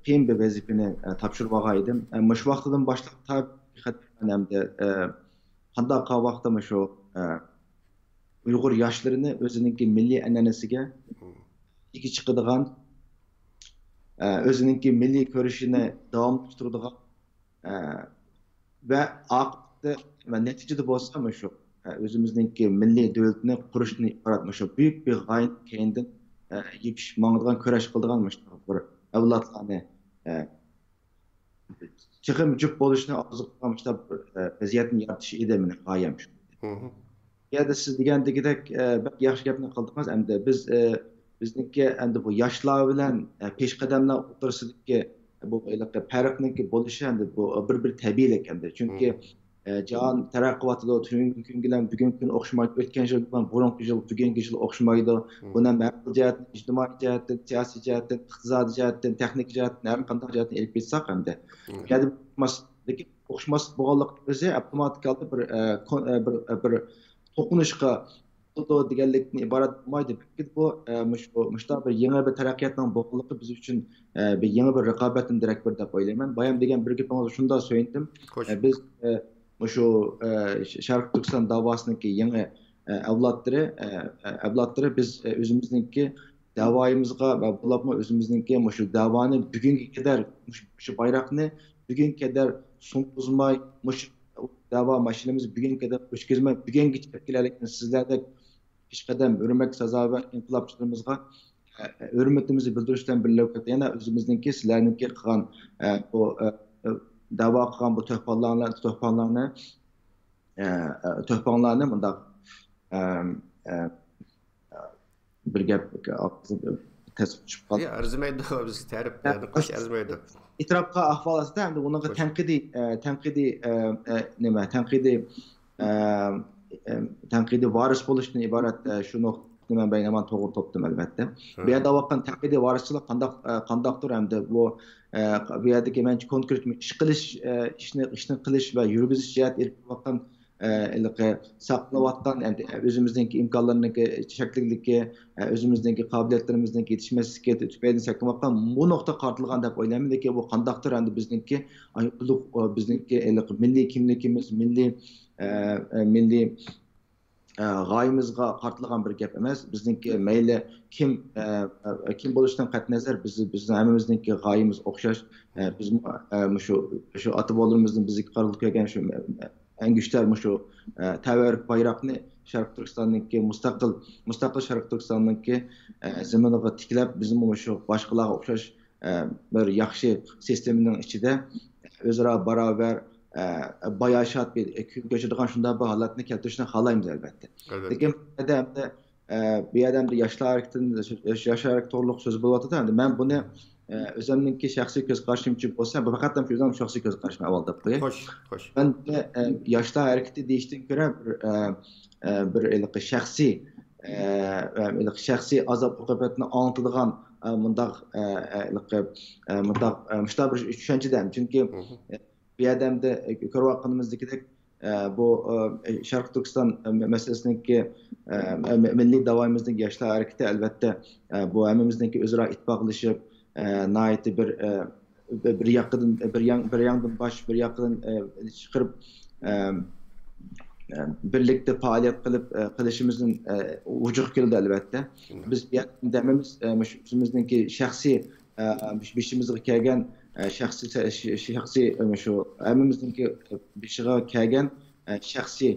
قىيىن بىر ۋەزىپىنى، ئە، تاپشۇرۇپ ئالغان ئىدىم. ئە، مۇشۇ ۋاقتىدىن باشلاپ تا ھەقىقەتەن ئەمدى، ئە، قانداق قىلغان ۋاقىتتا مۇشۇ، ئە، ئۇيغۇر ياشلىرىنى ئۆزىنىڭكى مىللىي ئەنئەنىسىگە ئىگە چىقىدىغان، ئە، ئۆزىنىڭكى مىللىي كۈرىشىنى داۋاملاشتۇرىدىغان، ئە، ۋە ئاقىۋەتتە ۋە نەتىجىدە بولسا مۇشۇ، ئە، ئۆزىمىزنىڭكى مىللىي دۆلىتىنى قۇرۇشتىن ئىبارەت مۇشۇ بۈيۈك بىر غايىنىڭ كەينىدىن، ئە، يېپىشىپ ماڭىدىغان، كۈرەش قىلىدىغان مۇشۇنداق بىر ئەۋلادلارنى، ئە، تېخىمۇ جۈپ بولۇشنى ئارزۇ قىلغان مۇشۇنداق بىر، ئە، ۋەزىيەتنى يارىتىش ئىدى مېنىڭ غايەم شۇ. بۇ يەردە سىز دېگەندىكىدەك، ئە، بەك ياخشى گەپنى قىلدىڭىز. ئەمدى بىز، ئە، بىزنىڭكى ئەمدى بۇ ياشلار بىلەن، ئە، پېشقەدەملەر ئوتتۇرىسىدىكى بۇ ھېلىقى پەرقنىڭكى بولۇشى ئەمدى بۇ بىر، بىر تەبىئىيلىك ئەمدى. چۈنكى، ئە، جاھان تەرەققىي قىلىۋاتىدۇ. بۈگۈنكى كۈن بىلەن بۈگۈنكى كۈن ئوخشىمايدۇ. ئۆتكەن يىل بىلەن بۇرۇنقى يىل، بۈگۈنكى يىل ئوخشىمايدۇ. بۇنى ھەم ھەر خىل جەھەتتىن، ئىجتىمائىي جەھەتتىن، سىياسىي جەھەتتىن، ئىقتىسادىي جەھەتتىن، تېخنىكا جەھەتتىن، ھەر قانداق جەھەتتىن ئېلىپ كەتسەك ئەمدى. بۇ يەردە ئوخشىماسلىق، لېكىن ئوخشىماسلىق بولغانلىقى ئۆزى ئاپتوماتىك ھالدا بىر، ئە، كون-، ئە، بىر، ئە، بىر توقۇنۇشقا بولىدۇ دېگەنلىكتىن ئىبارەت بولمايدۇ. بەلكى بۇ، ئە، مۇشۇ، مۇشۇنداق بىر يېڭى بىر تەرەققىياتنىڭ بولغانلىقى بىز ئۈچۈن، ئە، بىر يېڭى بىر رىقابەتتىن دېرەك بېرىدۇ دەپ ئويلايمەن. بايام دېگەن بىر گېپىڭىزگە شۇنداق سۆيۈندۈم. ئە، بىز، ئە، مۇشۇ، ئە، ش-، شەرقىي تۈركىستان داۋاسىنىڭكى يېڭى، ئە، ئەۋلادلىرى، ئە، ئە، ئەۋلادلىرى بىز، ئە، ئۆزىمىزنىڭكى دەۋايىمىزغا ۋە بولۇپمۇ ئۆزىمىزنىڭكى مۇشۇ دەۋانى بۈگۈنگە قەدەر، مۇشۇ، مۇشۇ بايراقنى بۈگۈنگە قەدەر سۇنغۇزماي، مۇشۇ دەۋا ماشىنىمىزنى بۈگۈنگە قەدەر ئۆچكۈزمەي، بۈگۈنگىچە كېلەلىگەن سىزلەردەك پېشقەدەم، ھۆرمەتكە سازاۋەر ئىنقىلابچىلىرىمىزغا، ئە، ھۆرمىتىمىزنى بىلدۈرۈش بىلەن بىرلىكتە يەنە ئۆزىمىزنىڭكى، سىلەرنىڭكى قىلغان، ئە، بۇ، ئە، ئە، دەۋا قىلغان بۇ تۆھپەڭلارنى، تۆھپەڭلارنى، ئە، ئە، تۆھپەڭلارنى مۇنداق، ئە، ئە، بىر گەپ تەس چۈشۈپ قالدى. ئەرزىمەيدۇ، بىز تەرىپ، نىقاش ئەرزىمەيدۇ. ئېتىراپقا ئەھۋال ئاستىدا، ئەمدى ئۇنىڭغا تەنقىدىي، ئە، تەنقىدىي، ئە، ئە، نېمە، تەنقىدىي، ئە، ئە، تەنقىدىي ۋارىس بولۇشتىن ئىبارەت، ئە، شۇ نۇقتىنى مەن باينامان توغرا تاپتىم، ئەلۋەتتە. بۇ يەردە ۋاتقان تەنقىدىي ۋارىسچىلىق قانداق، ئە، قانداقتۇر، ئەمدى بۇ، ئە، بۇ يەردىكى مەنچە كونكرېت ئىش قىلىش، ئە، ئىشنى، ئىشنى قىلىش ۋە يۈرگۈزۈش جەھەتتە ئېلىپ بېرىۋاتقان ئە، ھېلىقى ساقلىنىۋاتقان، ئەمدى ئۆزىمىزنىڭكى ئىمكانلىرىنىڭكى چەكلىكلىكى، ئە، ئۆزىمىزنىڭكى قابىلىيەتلىرىمىزنىڭكى يېتىشمەسلىكى تۈپەيلىدىن ساقلىنىۋاتقان بۇ نۇقتا قارىتىلغان دەپ ئويلايمەن. لېكىن بۇ قانداقتۇر ئەمدى بىزنىڭكى، ئاي، ئۇلۇغ، ئە، بىزنىڭكى ھېلىقى مىللىي كىملىكىمىز، مىللىي، ئە، ئە، مىللىي، ئە، غايىمىزغا قارىتىلغان بىر گەپ ئەمەس. بىزنىڭكى مەيلى كىم، ئە، ئە، كىم بولۇشىدىن قەتئىينەزەر، بىز، بىزنىڭ ھەممىمىزنىڭكى غايىمىز ئوخشاش. ئە، بىزمۇ، ئە، مۇشۇ، شۇ ئاتا-بوۋىلىرىمىزدىن بىزگە قارىلىپ كەلگەن شۇ، ئە، ئەڭگۈشتەر مۇشۇ، ئە، تەۋەررۈك بايراقنى شەرقىي تۈركىستاننىڭكى مۇستەقىل، مۇستەقىل شەرقىي تۈركىستاننىڭكى، ئە، زېمىنىغا تىكلەپ، بىزمۇ مۇشۇ باشقىلارغا ئوخشاش، ئە، بىر ياخشى سىستېمىنىڭ ئىچىدە ئۆزئارا باراۋەر، ئە، باياشات بىر كۈن كەچۈرىدىغان شۇنداق بىر ھالەتنى كەلتۈرۈشنى خالايمىز، ئەلۋەتتە. لېكىن بۇ يەردە ئەمدى، ئە، بۇ يەردە ئەمدى ياشلار ھەرىكىتىدىن، ياشلار ھەرىكىتى توغرۇلۇق سۆز بولۇۋاتىدۇ. ئەمدى مەن بۇنى، ئە، ئۆزۈمنىڭكى شەخسىي كۆز قارىشىمچە بولسا، بۇ پەقەت ئۆزۈمنىڭ شەخسىي كۆز قارىشىنى ئاۋۋال دەپ قوياي. خوش، خوش. مەن بۇنى، ئە، ياشلار ھەرىكىتى دېيىشتىن كۆرە بىر، ئە، ئە، بىر ھېلىقى شەخسىي، ئە، ھېلىقى شەخسىي ئازاب-ئوقۇبەتنى ئاڭلىتىدىغان، ئە، مۇنداق، ئە، ئە، ھېلىقى، ئە، مۇنداق، ئە، مۇشۇنداق بىر چۈشەنچىدە. چۈنكى، ئە، بۇ يەردە ئەمدى، ئە، كۆرۈۋاتقىنىمىزدىكىدەك، ئە، بۇ، ئە، شەرقىي تۈركىستان، ئە، مەسىلىسىنىڭكى، ئە، مە-، مە-، مىللىي داۋايىمىزنىڭ ياشلار ھەرىكىتى، ئەلۋەتتە، ئە، بۇ ھەممىمىزنىڭكى ئۆزئارا ئىتتىپاقلىشىپ، ئە، ناھايىتى بىر، ئە، بىر، بىر ياقىدىن، بىر يان-، بىر ياڭدىن باش، بىر ياقىدىن، ئە، چىقىرىپ، ئە، ئە، بىرلىكتە پائالىيەت قىلىپ، ئە، قىلىشىمىزدىن، ئە، ۋۇجۇدقا كېلىدۇ، ئەلۋەتتە. بىز بۇ يەردە ھەممىمىز، ئە، مۇشۇ ئۆزىمىزنىڭكى شەخسىي، ئە، مۇشۇ بېشىمىزغا كەلگەن، ئە، شەخسىي، شەخسىي، ئە، مۇشۇ ھەممىمىزنىڭكى بېشىغا كەلگەن، ئە، شەخسىي،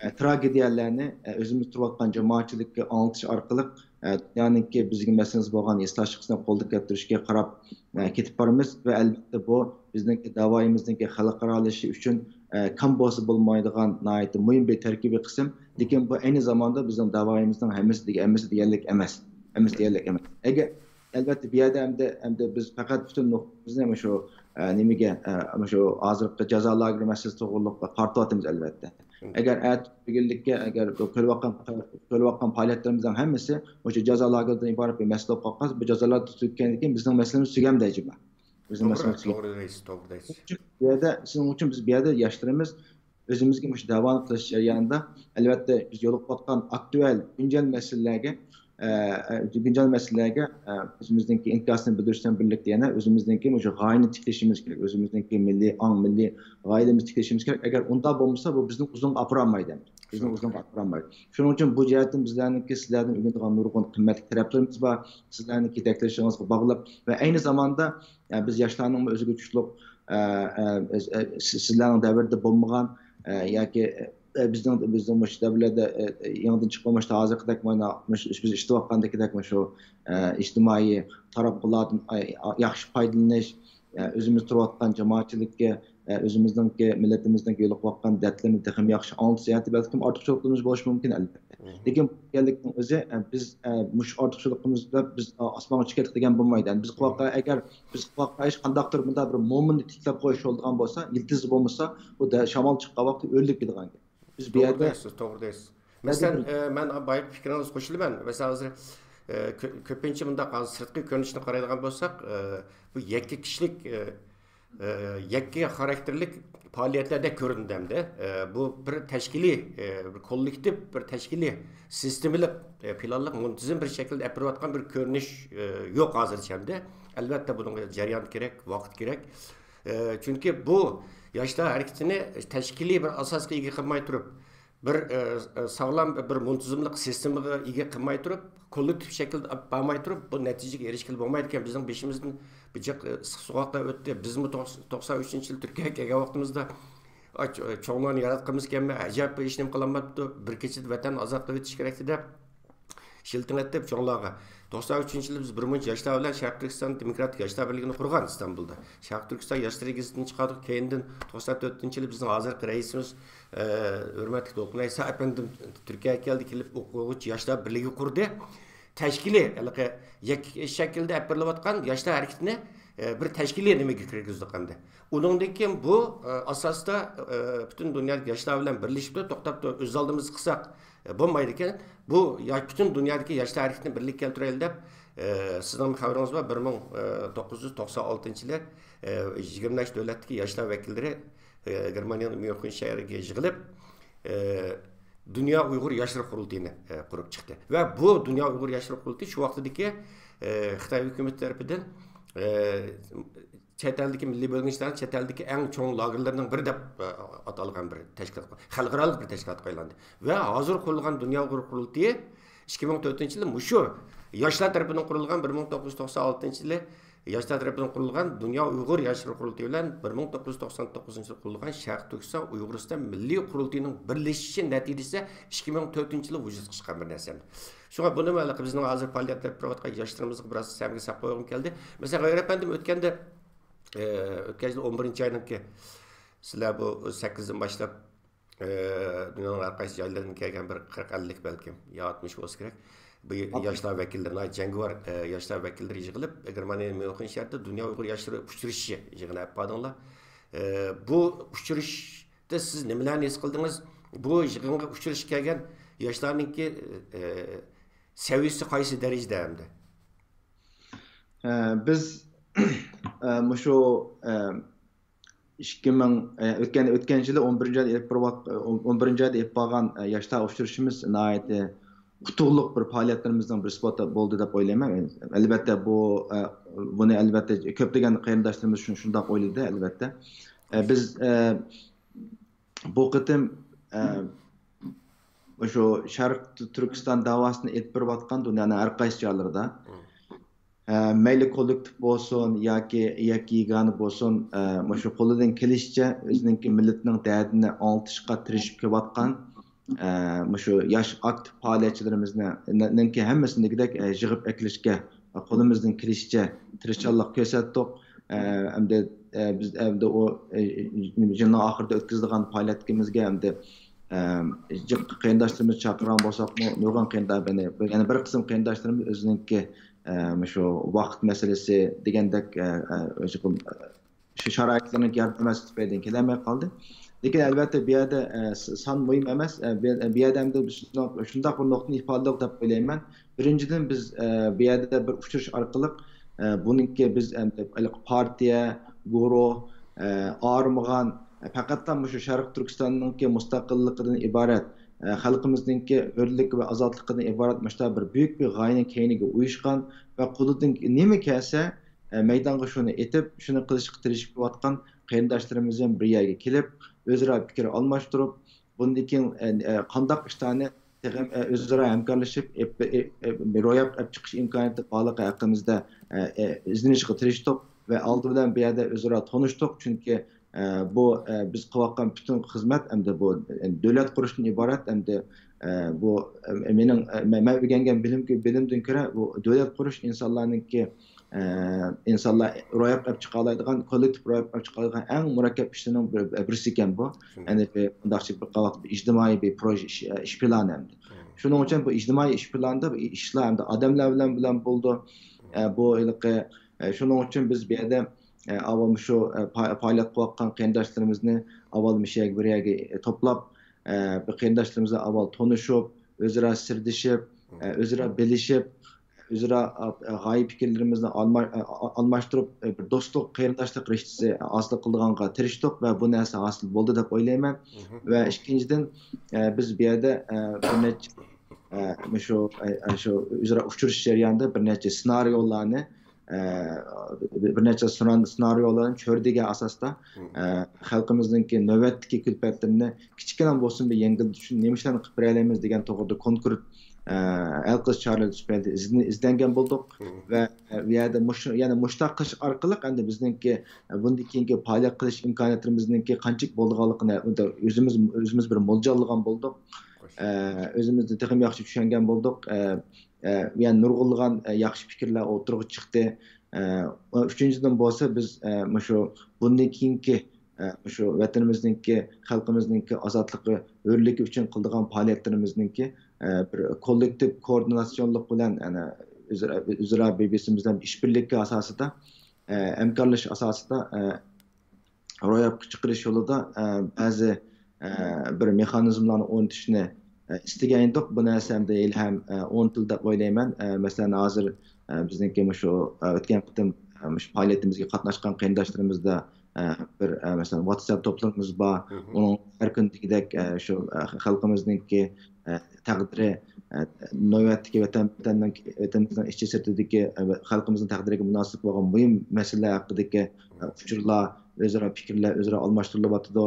ئە، تراگېدىيەلەرنى، ئە، ئۆزىمىز تۇرۇۋاتقان جامائەتچىلىككە ئاڭلىتىش ئارقىلىق، ئە، دۇنيانىڭكى بىزگە مەسىلىمىز بولغان ھېسداشلىقنى قولدا كەلتۈرۈشكە قاراپ، ئە، كېتىپ بارىمىز ۋە ئەلۋەتتە بۇ بىزنىڭكى داۋايىمىزنىڭكى خەلقئارالىشىشى ئۈچۈن، ئە، كەم بولسا بولمايدىغان ناھايىتى مۇھىم بىر تەركىبىي قىسىم. لېكىن بۇ ئەينى زاماندا بىزنىڭ داۋايىمىزنىڭ ھەممىسى دېگەن، ھەممىسى دېگەنلىك ئەمەس. ھەممىسى دېگەنلىك ئەمەس. ئەگەر، ئەلۋەتتە، بۇ يەردە ئەمدى، ئەمدى بىز پەقەت پۈتۈن نۇقتىمىزنى مۇشۇ، ئە، نېمىگە، ئە، مۇشۇ ھازىرقى جازا لاگېرى مەسىلىسى توغرۇلۇق قارىتىۋاتىمىز، ئەلۋەتتە. ئەگەر ئەتە بۈگۈنلۈككە، ئەگەر بۇ كۆرۈۋاتقان، كۆرۈۋاتقان پائالىيەتلىرىمىزنىڭ ھەممىسى مۇشۇ جازا لاگېرىدىن ئىبارەت بىر مەسىلە بولۇپ قالغان، بۇ جازا لاگېرى تۈگىگەندىن كېيىن بىزنىڭ مەسىلىمىز تۈگەمدۇ ئەجەبا؟ بىزنىڭ مەسىلىمىز تۈگەمدۇ؟ توغرا دەيسىز، توغرا دەيسىز. شۇنىڭ ئۈچۈن بۇ يەردە، شۇنىڭ ئۈچۈن بىز بۇ يەردە ياشلىرىمىز ئۆزىمىزگە مۇشۇ دەۋانى قىلىش جەريانىدا، ئەلۋەتتە، بىز يولۇقۇۋاتقان ئاكتۇئال، گۈنجەل مەسىلىلەرگە، ئە، ئە، گۈنجەل مەسىلىلەرگە، ئە، ئۆزىمىزنىڭكى ئىنكاسىنى بىلدۈرۈش بىلەن بىرلىكتە يەنە ئۆزىمىزنىڭكى مۇشۇ غايىنى تىكلىشىمىز كېرەك. ئۆزىمىزنىڭكى مىللىي ئاڭ، مىللىي غايىلىرىمىزنى تىكلىشىمىز كېرەك. ئەگەر ئۇنداق بولمىسا، بۇ بىزنى ئۇزۇنغا ئاپىرالمايدۇ. بىزنى ئۇزۇنغا ئاپىرالمايدۇ. شۇنىڭ ئۈچۈن بۇ جەھەتتىن بىزلەرنىڭكى سىلەردىن ئۆگىنىدىغان نۇرغۇن قىممەتلىك تەرەپلىرىمىز بار. سىلەرنىڭكى يېتەكلىشىڭىزگە باغلىق ۋە ئەينى زاماندا، ئە، بىز ياشلارنىڭمۇ ئۆزىگە تۇتۇشلۇق، ئە، ئە، ئە، سىز-، سىزلەرنىڭ دەۋرىدە بولمىغان، ئە، ياكى، ئە، بىزنىڭ، بىزنىڭ مۇشۇ دەۋرلەردە، ئە، ئە، يېڭىدىن چىققان مۇشۇ ھازىرقىدەك مانا مۇشۇ بىز ئىشلىتىۋاتقاندىكىدەك مۇشۇ، ئە، ئىجتىمائىي تاراتقۇلاردىن، ئە، ياخشى پايدىلىنىش، ئە، ئۆزىمىز تۇرۇۋاتقان جامائەتچىلىككە، ئە، ئۆزىمىزنىڭكى، مىللىتىمىزنىڭكى يولۇقۇۋاتقان دەردلىرىنى تېخىمۇ ياخشى ئاڭلىتىش جەھەتتە بەلكىم ئارتۇقچىلىقلىرىمىز بولۇشى مۇمكىن، ئەلۋەتتە. لېكىن بۇ گۈزەللىكنىڭ ئۆزى، ئە، بىز، ئە، مۇشۇ ئارتۇقچىلىقىمىز بىلەن بىز، ئە، ئاسمانغا چىقىپ كەتتۇق دېگەن بولمايدۇ. يەنى بىز قۇلاققا، ئەگەر بىز قۇلاققا ھېچ قانداقتۇر مۇنداق بىر مومىننى تىكلەپ قويۇش بولىدىغان بولسا، يىلتىزى بولمىسا، بۇ دە-، شامال چىققان ۋاقىتتا ئۆرۈلۈپ كېتىدىغان گەپ. بىز بۇ توغرا يەردە دەيسىز، توغرا دەيسىز. مەسىلەن، ئە، مەن بايىقى پىكرىڭىزگە قوشۇلىمەن. مەسىلەن، ھازىر، ئە، كۆ-، كۆپىنچە مۇنداق ھازىر سىرتقى كۆرۈنۈشنى قارايدىغان بولساق، ئە، بۇ يەككە كىشىلىك، ئە، ئە، يەككە خاراكتېرلىك پائالىيەتلەردەك كۆرۈنىدۇ ئەمدى. ئە، بۇ بىر تەشكىلىي، ئە، بىر كوللېكتىپ، بىر تەشكىلىي سىستېمىلىق، ئە، پىلانلىق، مۇنتىزىم بىر شەكىلدە ئېلىپ بېرىۋاتقان بىر كۆرۈنۈش، ئە، يوق ھازىرچە ئەمدى. ئەلۋەتتە، بۇنىڭغا جەريان كېرەك، ۋاقىت كېرەك. ئە، چۈنكى بۇ ياشلار ھەرىكىتىنى تەشكىلىي بىر ئاساسقا ئىگە قىلماي تۇرۇپ، بىر، ئە، ئە، ساغلام بىر مۇنتىزىملىق سىستېمىغا ئىگە قىلماي تۇرۇپ، كوللېكتىپ شەكىلدە ئېلىپ بارماي تۇرۇپ، بۇ نەتىجىگە ئېرىشكىلى بولمايدىكەن. بىزنىڭ بېشىمىزدىن بىر جىق، ئە، ئىسسىق سوغۇقلار ئۆتتى. بىزمۇ توقسان ئۈچىنچى يىل تۈركىيەگە كەلگەن ۋاقتىمىزدا، ئاي، چو-، چوڭلارنى ياراتقىمىز كەلمەي، ئەجەب بىر ئىش نېمە قىلالماپتۇ، بىر كېچىدە ۋەتەننى ئازاد قىلىۋېتىش كېرەك دەپ، شىلتىڭ ئېتىپ چوڭلارغا. توقسان ئۈچىنچى يىلى بىز بىر مۇنچە ياشلار بىلەن شەرقىي تۈركىستان دېموكراتىك ياشلار بىرلىكىنى قۇرغان ئىستانبۇلدا. شەرقىي تۈركىستان ياشلىرى گېزىتىنى چىقاردۇق. كەينىدىن توقسان تۆتىنچى يىلى بىزنىڭ ھازىرقى رەئىسىمىز، ئە، ھۆرمەتلىك دولقۇن ئەيسا ئەپەندىم تۈركىيەگە كەلدى، كېلىپ ئوقۇغۇچى ياشلار بىرلىكى قۇردى. تەشكىلىي، ھېلىقى يەك-، شەكىلدە ئېلىپ بېرىلىۋاتقان ياشلار ھەرىكىتىنى، ئە، بىر تەشكىلىي نېمىگە كىرگۈزدۇق ئەمدى. ئۇنىڭدىن كېيىن بۇ، ئە، ئاساستا، ئە، پۈتۈن دۇنيادىكى ياشلار بىلەن بىرلىشىپ توختاپ تۇرۇپ ئۆز ئالدىمىزغا قىلساق، ئە، بولمايدىكەن. بۇ يا-، پۈتۈن دۇنيادىكى ياشلار ھەرىكىتىنى بىرلىككە كەلتۈرەيلى دەپ، ئە، سىزنىڭ خەۋىرىڭىز بار، بىر مىڭ توققۇز يۈز توقسان ئالتىنچى يىلى، ئە، يىگىرمە بەش دۆلەتتىكى ياشلار ۋەكىللىرى، ئە، گېرمانىيەنىڭ ميۇنخېن شەھىرىگە يىغىلىپ، ئە، دۇنيا ئۇيغۇر ياشلىرى قۇرۇلتىيىنى، ئە، قۇرۇپ چىقتى. ۋە بۇ دۇنيا ئۇيغۇر ياشلىرى قۇرۇلتىيى شۇ ۋاقتىدىكى، ئە، خىتاي ھۆكۈمىتى تەرىپىدىن، ئە، چەت ئەلدىكى مىللىي بۆلگۈنچىلەرنىڭ چەت ئەلدىكى ئەڭ چوڭ لاگېرلىرىنىڭ بىرى دەپ، ئە، ئاتالغان بىر تەشكىلاتقا، خەلقئارالىق بىر تەشكىلاتقا ئايلاندى. ۋە ھازىر قۇرۇلغان دۇنيا ئۇيغۇر قۇرۇلتىيى ئىككى مىڭ تۆتىنچى يىلى مۇشۇ ياشلار تەرىپىدىن قۇرۇلغان، بىر مىڭ توققۇز يۈز توقسان ئالتىنچى يىلى ياشلار تەرىپىدىن قۇرۇلغان دۇنيا ئۇيغۇر ياشلىرى قۇرۇلتىيى بىلەن بىر مىڭ توققۇز يۈز توقسان توققۇزىنچى يىلى قۇرۇلغان شەرقىي تۈركىستان ئۇيغۇرىستان مىللىي قۇرۇلتىيىنىڭ بىرلىشىشى نەتىجىسىدە ئىككى مىڭ تۆتىنچى يىلى ۋۇجۇدقا چىققان بىر نەرسە. شۇڭا بۇنىمۇ ھېلىقى بىزنىڭ ھازىر پائالىيەت ئېلىپ بېرىۋاتقان ياشلىرىمىزغا بىر ئاز سەمگە ساپ قويغۇم كەلدى. مەسىلەن، غەيۇر ئەپەندىم ئۆتكەندە، ئە، ئۆتكەن يىل ئون بىرىنچى ئاينىڭكى، سىلەر بۇ سەككىزدىن باشلاپ، ئە، دۇنيانىڭ ھەر قايسى جايلىرىدىن كەلگەن بىر قىرىق، ئەللىك بەلكىم، يا ئاتمىش بولسا كېرەك. بۇ ياشلار ۋەكىللىرى، ناھايىتى جەڭگىۋار، ئە، ياشلار ۋەكىللىرى يىغىلىپ، گېرمانىيەنىڭ ميۇنخېن شەھىرىدە دۇنيا ئۇيغۇر ياشلىرى ئۇچرىشىشى يىغىنى ئېلىپ باردىڭلار. ئە، بۇ ئۇچرىشىشتە سىز نېمىلەرنى ھېس قىلدىڭىز؟ بۇ يىغىنغا ئۇچرىشىپ كەلگەن ياشلارنىڭكى، ئە، سەۋىيەسى قايسى دەرىجىدە ئەمدى؟ ئە، بىز، ئە، مۇشۇ، ئە، ئىككى مىڭ، ئە، ئۆتكەن، ئۆتكەن يىلى ئون بىرىنچى ئايدا ئېلىپ بېرىۋات-، ئون بىرىنچى ئايدا ئېلىپ بارغان، ئە، ياشلار ئۇچرىشىشىمىز ناھايىتى ئۇتۇقلۇق بىر پائالىيەتلىرىمىزنىڭ بىرسى بولدى دەپ ئويلايمەن. ئەلۋەتتە، بۇ، ئە، بۇنى ئەلۋەتتە كۆپلىگەن قېرىنداشلىرىمىز شۇ-، شۇنداق ئويلىدى، ئەلۋەتتە. ئە، بىز، ئە، بۇ قېتىم، ئە، مۇشۇ شەرقىي تۈركىستان داۋاسىنى ئېلىپ بېرىۋاتقان دۇنيانىڭ ھەر قايسى جايلىرىدا، ئە، مەيلى كوللېكتىپ بولسۇن ياكى، ياكى يېگانە بولسۇن، ئە، مۇشۇ قولىدىن كېلىشىچە ئۆزىنىڭكى مىللىتىنىڭ دەردىنى ئاڭلىتىشقا تىرىشىپ كېلىۋاتقان، ئە، مۇشۇ ياش ئاكتىپ پائالىيەتچىلىرىمىزنىڭ، نىڭكى ھەممىسىنى دېگۈدەك، ئە، يىغىپ ئەكېلىشكە قولىمىزدىن كېلىشىچە تىرىشچانلىق كۆرسەتتۇق. ئە، ئەمدى، ئە، بىز ئەمدى ئۇ، ئە، يىلنىڭ ئاخىرىدا ئۆتكۈزىدىغان پائالىيەتلىرىمىزگە ئەمدى، ئە، جىق قېرىنداشلىرىمىزنى چاقىرغان بولساقمۇ، نۇرغۇن قېرىنداش، يەنە، يەنە بىر قىسىم قېرىنداشلىرىمىز ئۆزىنىڭكى، ئە، مۇشۇ ۋاقىت مەسىلىسى دېگەندەك، ئە، ئە، ئۆزى، ئە، شۇ شارائىتلارنىڭ ياردىمى تۈپەيلىدىن كېلەلمەي قالدى. لېكىن ئەلۋەتتە بۇ يەردە، ئە، س-، سان مۇھىم ئەمەس. ئە، بۇ، بۇ يەردە ئەمدى بىز شۇنداق، شۇنداق بىر نۇقتىنى ئىپادىلىدۇق دەپ ئويلايمەن. بىرىنچىدىن، بىز، ئە، بۇ يەردە بىر ئۇچرىشىش ئارقىلىق، ئە، بۇنىڭكى بىز ئەمدى پارتىيە، گۇرۇھ، ئە، ئايرىمىغان، ئە، پەقەتلا مۇشۇ شەرقىي تۈركىستاننىڭكى مۇستەقىللىقىدىن ئىبارەت، ئە، خەلقىمىزنىڭكى ھۆرلۈك ۋە ئازادلىقىدىن ئىبارەت مۇشۇنداق بىر بۈيۈك بىر غايىنىڭ كەينىگە ئۇيۇشقان ۋە قولىدىن نېمە كەلسە، ئە، مەيدانغا شۇنى ئېتىپ، شۇنى قىلىشقا تىرىشىپ كېلىۋاتقان قېرىنداشلىرىمىز ھەم بىر يەرگە كېلىپ، ئۆزئارا پىكىر ئالماشتۇرۇپ، بۇندىن كېيىن، ئە، ئە، قانداق ئىشلارنى تېخى، ئە، ئۆزئارا ھەمكارلىشىپ، ئېپ-، ئېپ-، ئېپ-، روياپقا ئېلىپ چىقىش ئىمكانىيىتى بارلىقى ھەققىمىزدە، ئە، ئە، ئىزدىنىشكە تىرىشتۇق ۋە ئالدى بىلەن بۇ يەردە ئۆزئارا تونۇشتۇق. چۈنكى، ئە، بۇ، ئە، بىز قىلىۋاتقان پۈتۈن خىزمەت ئەمدى بۇ، ئە، دۆلەت قۇرۇشتىن ئىبارەت ئەمدى، ئە، بۇ، ئە، مېنىڭ، ئە، مەن، مەن ئۆگەنگەن بىلىمگە، بىلىمدىن كۆرە، بۇ دۆلەت قۇرۇش ئىنسانلارنىڭكى، ئە، ئىنسانلار روياپقا ئېلىپ چىقالايدىغان، كوللېكتىپ روياپقا ئېلىپ چىقالايدىغان ئەڭ مۇرەككەپ ئىشلىرىنىڭ بىر، بىرسى ئىكەن بۇ. يەنى بۇ مۇنداقچە بىر قاۋاق بىر ئىجتىمائىي بىر پروژې، ئىش، ئىش پىلانى ئەمدى. شۇنىڭ ئۈچۈن بۇ ئىجتىمائىي ئىش پىلانىدا بۇ ئىشلار ئەمدى ئادەملەر بىلەن، بىلەن بولىدۇ. ئە، بۇ ھېلىقى، ئە، شۇنىڭ ئۈچۈن بىز بۇ يەردە، ئە، ئاۋۋال مۇشۇ، ئە، پا-، پائالىيەت قىلىۋاتقان قېرىنداشلىرىمىزنى ئاۋۋال مۇشۇ يەرگە بىر يەرگە، ئە، توپلاپ، ئە، بىر قېرىنداشلىرىمىز بىلەن ئاۋۋال تونۇشۇپ، ئۆزئارا سىردىشىپ، ئە، ئۆزئارا بىلىشىپ، ئۆزئارا، ئە، غايە پىكىرلىرىمىزنى ئالما-، ئە، ئە، ئالماشتۇرۇپ، ئە، بىر دوستلۇق، قېرىنداشلىق رىشتىسى ھاسىل قىلىدىغانغا تىرىشتۇق ۋە بۇ نەرسە ھاسىل بولدى دەپ ئويلايمەن. ۋە ئىككىنچىدىن، ئە، بىز بۇ يەردە، ئە، بىر نەچچە، ئە، مۇشۇ، ئە، ئە، شۇ ئۆزئارا ئۇچرىشىش جەريانىدا بىر نەچچە سېنارىيولارنى، ئە، بىر نەچچە سېنار-، سېنارىيولارنى چۆرىدىگەن ئاساستا، ئە، خەلقىمىزنىڭكى نۆۋەتتىكى كۈلپەتلىرىنى كىچىككىنە بولسىمۇ يەڭگىللىتىش ئۈچۈن نېمە ئىشلارنى قىلىپ بېرەلەيمىز دېگەن توغرىدا كونكرېت، ئە، ھەل قىلىش چارىلىرى سۈپەتىدە ئىزدىن-، ئىزدەنگەن بولدۇق. ۋە، ئە، بۇ يەردە مۇشۇ، يەنە مۇشۇنداق قىلىش ئارقىلىق ئەمدى بىزنىڭكى، ئە، بۇندىن كېيىنكى پائالىيەت قىلىش ئىمكانىيەتلىرىمىزنىڭكى قانچىلىك بولىدىغانلىقىنى ئۆزىمىز، ئۆزىمىز بىر مولجاللىغان بولدۇق. ئە، ئۆزىمىزنى تېخىمۇ ياخشى چۈشەنگەن بولدۇق. ئە، ئە، يەنە نۇرغۇنلىغان، ئە، ياخشى پىكىرلەر ئوتتۇرىغا چىقتى. ئە، ئۈچىنچىدىن بولسا، بىز، ئە، مۇشۇ بۇندىن كېيىنكى، ئە، مۇشۇ ۋەتىنىمىزنىڭكى، خەلقىمىزنىڭكى ئازادلىقى، ھۆرلۈكى ئۈچۈن قىلىدىغان پائالىيەتلىرىمىزنىڭكى، ئە، بىر كوللېكتىپ كوئوردىناتسىيونلۇق بىلەن، يەنە ئۆزئارا، ئۆزئارا بىر-، بىرسىمىز بىلەن ئىشبىرلىكى ئاساسىدا، ئە، ھەمكارلىشىش ئاساسىدا، ئە، روياپقا چىقىرىش يولىدا، ئە، بەزى، ئە، بىر مېخانىزملارنى ئورنىتىشنى، ئە، ئىستىگەن ئىدۇق. بۇ نەرسە ئەمدى ھېلىھەم، ئە، ئورنىتىلدى دەپ ئويلايمەن. ئە، مەسىلەن، ھازىر، ئە، بىزنىڭكى مۇشۇ، ئە، ئۆتكەن قېتىم، ئە، مۇشۇ پائالىيىتىمىزگە قاتناشقان قېرىنداشلىرىمىزدا، ئە، بىر، ئە، مەسىلەن، ۋاتساپ توپلىمىمىز بار. ئۇنىڭ ھەر كۈنى دېگۈدەك، ئە، شۇ، ئە، خەلقىمىزنىڭكى، ئە، تەقدىرى، ئە، نۆۋەتتىكى ۋەتەن، ۋەتەننىڭ، ۋەتىنىمىزنىڭ ئىچى سىرتىدىكى، ئە، خەلقىمىزنىڭ تەقدىرىگە مۇناسىپ بولغان مۇھىم مەسىلىلەر ھەققىدىكى، ئە، ئۇچۇرلار، ئۆزئارا پىكىرلەر ئۆزئارا ئالماشتۇرۇلۇۋاتىدۇ.